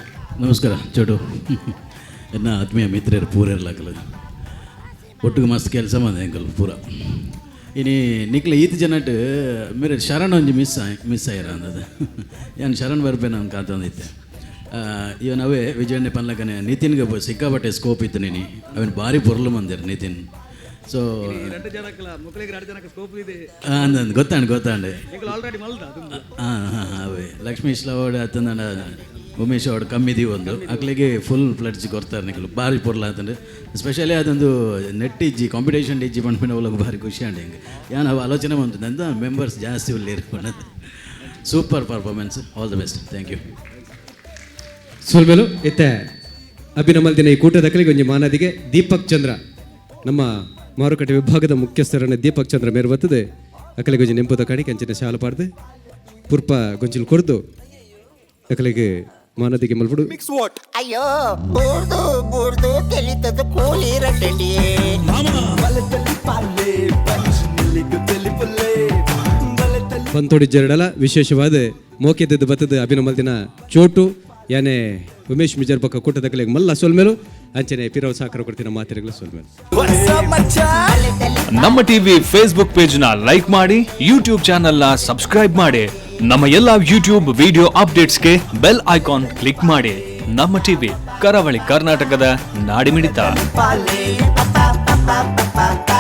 ನಮಸ್ಕಾರ ಚೋಟು ಎನ್ನ ಆತ್ಮೀಯ ಮಿತ್ರರು ಪೂರೆರ್ಲಾಕಲು ಒಟ್ಟಿಗೆ ಮಸ್ತ್ ಕೆಲಸ ಮಂದೆ ಅಂಕಲ್ ಪೂರ ಇನಿ ನಿಕ್ಲ ಈತ ಜನಟ್ ಮೇರೆ ಶರಣ್ ಒಂಜಿ ಮಿಸ್ ಮಿಸ್ ಆಯ್ರ ಅಂದದ ಯಾನ್ ಶರಣ್ ಬರ್ಪೆ ನಾನು ಕಾತೊಂದಿತ್ತೆ ಇವನ್ ಅವೇ ವಿಜಯಣ್ಣೆ ಪನ್ಲಕನೆ ನಿತಿನ್ಗೆ ಸಿಕ್ಕಾಪಟ್ಟೆ ಸ್ಕೋಪ್ ಇತ್ತು ನೀನಿ ಅವನ್ ಭಾರಿ ಪೊರ್ಲು ಮಂದಿರ್ ನಿತಿನ್ ಸೊ ರಡ್ಡ್ ಜನಕ್ಕಲ ಮೊಕ್ಲೆಗ್ ರಡ್ಡ್ ಜನಕ್ಕೆ ಸ್ಕೋಪ್ ಇದೆ. ಅಂದ್ ಗೊತ್ತಾಂಡ್ ಗೊತ್ತಾಂಡ್. ಎಂಕುಲು ಆಲ್ರೆಡಿ ಮಲ್ದ ದುಂಬು. ಹಾಂ ಹಾಂ ಅವೇ ಲಕ್ಷ್ಮೀಶ್ ಲವಾಡ್ ಅತ್ತಂದ ಉಮೇಶ್ ಅವಡು ಕಮ್ಮಿ ಒಂದು ಅಕ್ಲೆಗೆ ಫುಲ್ ಫ್ಲಡ್ಜ್ ಕೊರ್ತಾರೆ ನಿಕಲು ಬಾರಿ ಪೊರ್ಲ ಆತಂಡು. ಸ್ಪೆಷಲಿ ಅದೊಂದು ನೆಟ್ ಇಜ್ಜಿ, ಕಾಂಪಿಟೇಷನ್ ಇಜ್ಜಿ ಪನ್ಪಿನ ಒಳಗೆ ಭಾರಿ ಖುಷಿ ಅಂಡ್ ಹಿಂಗೆ ಯಾನ್ ಅವು ಆಲೋಚನೆ ಬಂತು ನಂದ ಮೆಂಬರ್ಸ್ ಜಾಸ್ತಿ ಉಲ್ಲೇರು. Super performance, all the best, thank you. ಸೊಲ್ಮೆಲು. ಇತ್ತೆ ಅಭಿನಮಲ್ದಿನ ಈ ಕೂಟದ ಒಂಜಿ ಮಾನದಿಗೆ ದೀಪಕ್ ಚಂದ್ರ, ನಮ್ಮ ಮಾರುಕಟ್ಟೆ ವಿಭಾಗದ ಮುಖ್ಯಸ್ಥರನ್ನ ದೀಪಕ್ ಚಂದ್ರ ಮೇರು ಬರ್ತದೆ. ಅಕಲಿಗೆ ಒಂಜಿ ನೆಂಪುದ ಕಾಣಿಕೆ ಅಂಚಿನ ಶಾಲ ಪಾಡ್ದು ಪುರ್ಪ ಗೊಂಚಿಲ್ ಕೊರ್ದು ಅಕಲಿಗೆ ಮಾನದಿಗೆ ಮಲ್ಪುಡು. ಅಯ್ಯೋ ಬೂರ್ದು ಬೂರ್ದು ತೆಲಿತದ ಕೂಲಿ ರಡ್ಡಿ. ಬಂತೋಡಿ ಜರಡಲ ವಿಶೇಷವಾದ ಮೋಕೆದದ್ದು ಬತ್ತದ ಅಭಿನಮಲ್ದಿನ ಚೋಟು ಯಾನೆ ಉಮೇಶ್ ಮಿಜರ್ ಬಕ್ಕ ಕೂಟದ ಮಲ್ಲ ಸೊಲ್ಮೇಲು ಅಂಚನೆ ಪಿರವ್ ಸಾಕರ ಕೊಡ್ತಿನ ಮಾತಿರಗಳ ಸೊಲ್ಮೇಲು. ನಮ್ಮ ಟಿವಿ ಫೇಸ್ಬುಕ್ ಪೇಜ್ ನ ಲೈಕ್ ಮಾಡಿ, ಯೂಟ್ಯೂಬ್ ಚಾನೆಲ್ ನ ಸಬ್ಸ್ಕ್ರೈಬ್ ಮಾಡಿ, ನಮ್ಮ ಎಲ್ಲಾ ಯೂಟ್ಯೂಬ್ ವಿಡಿಯೋ ಅಪ್ಡೇಟ್ಸ್ಗೆ ಬೆಲ್ ಐಕಾನ್ ಕ್ಲಿಕ್ ಮಾಡಿ. ನಮ್ಮ ಟಿವಿ, ಕರಾವಳಿ ಕರ್ನಾಟಕದ ನಾಡಿಮಿಡಿತ. ಪಾಲೆ ಪಾ ಪಾ ಪಾ ಪಾ ಪಾ.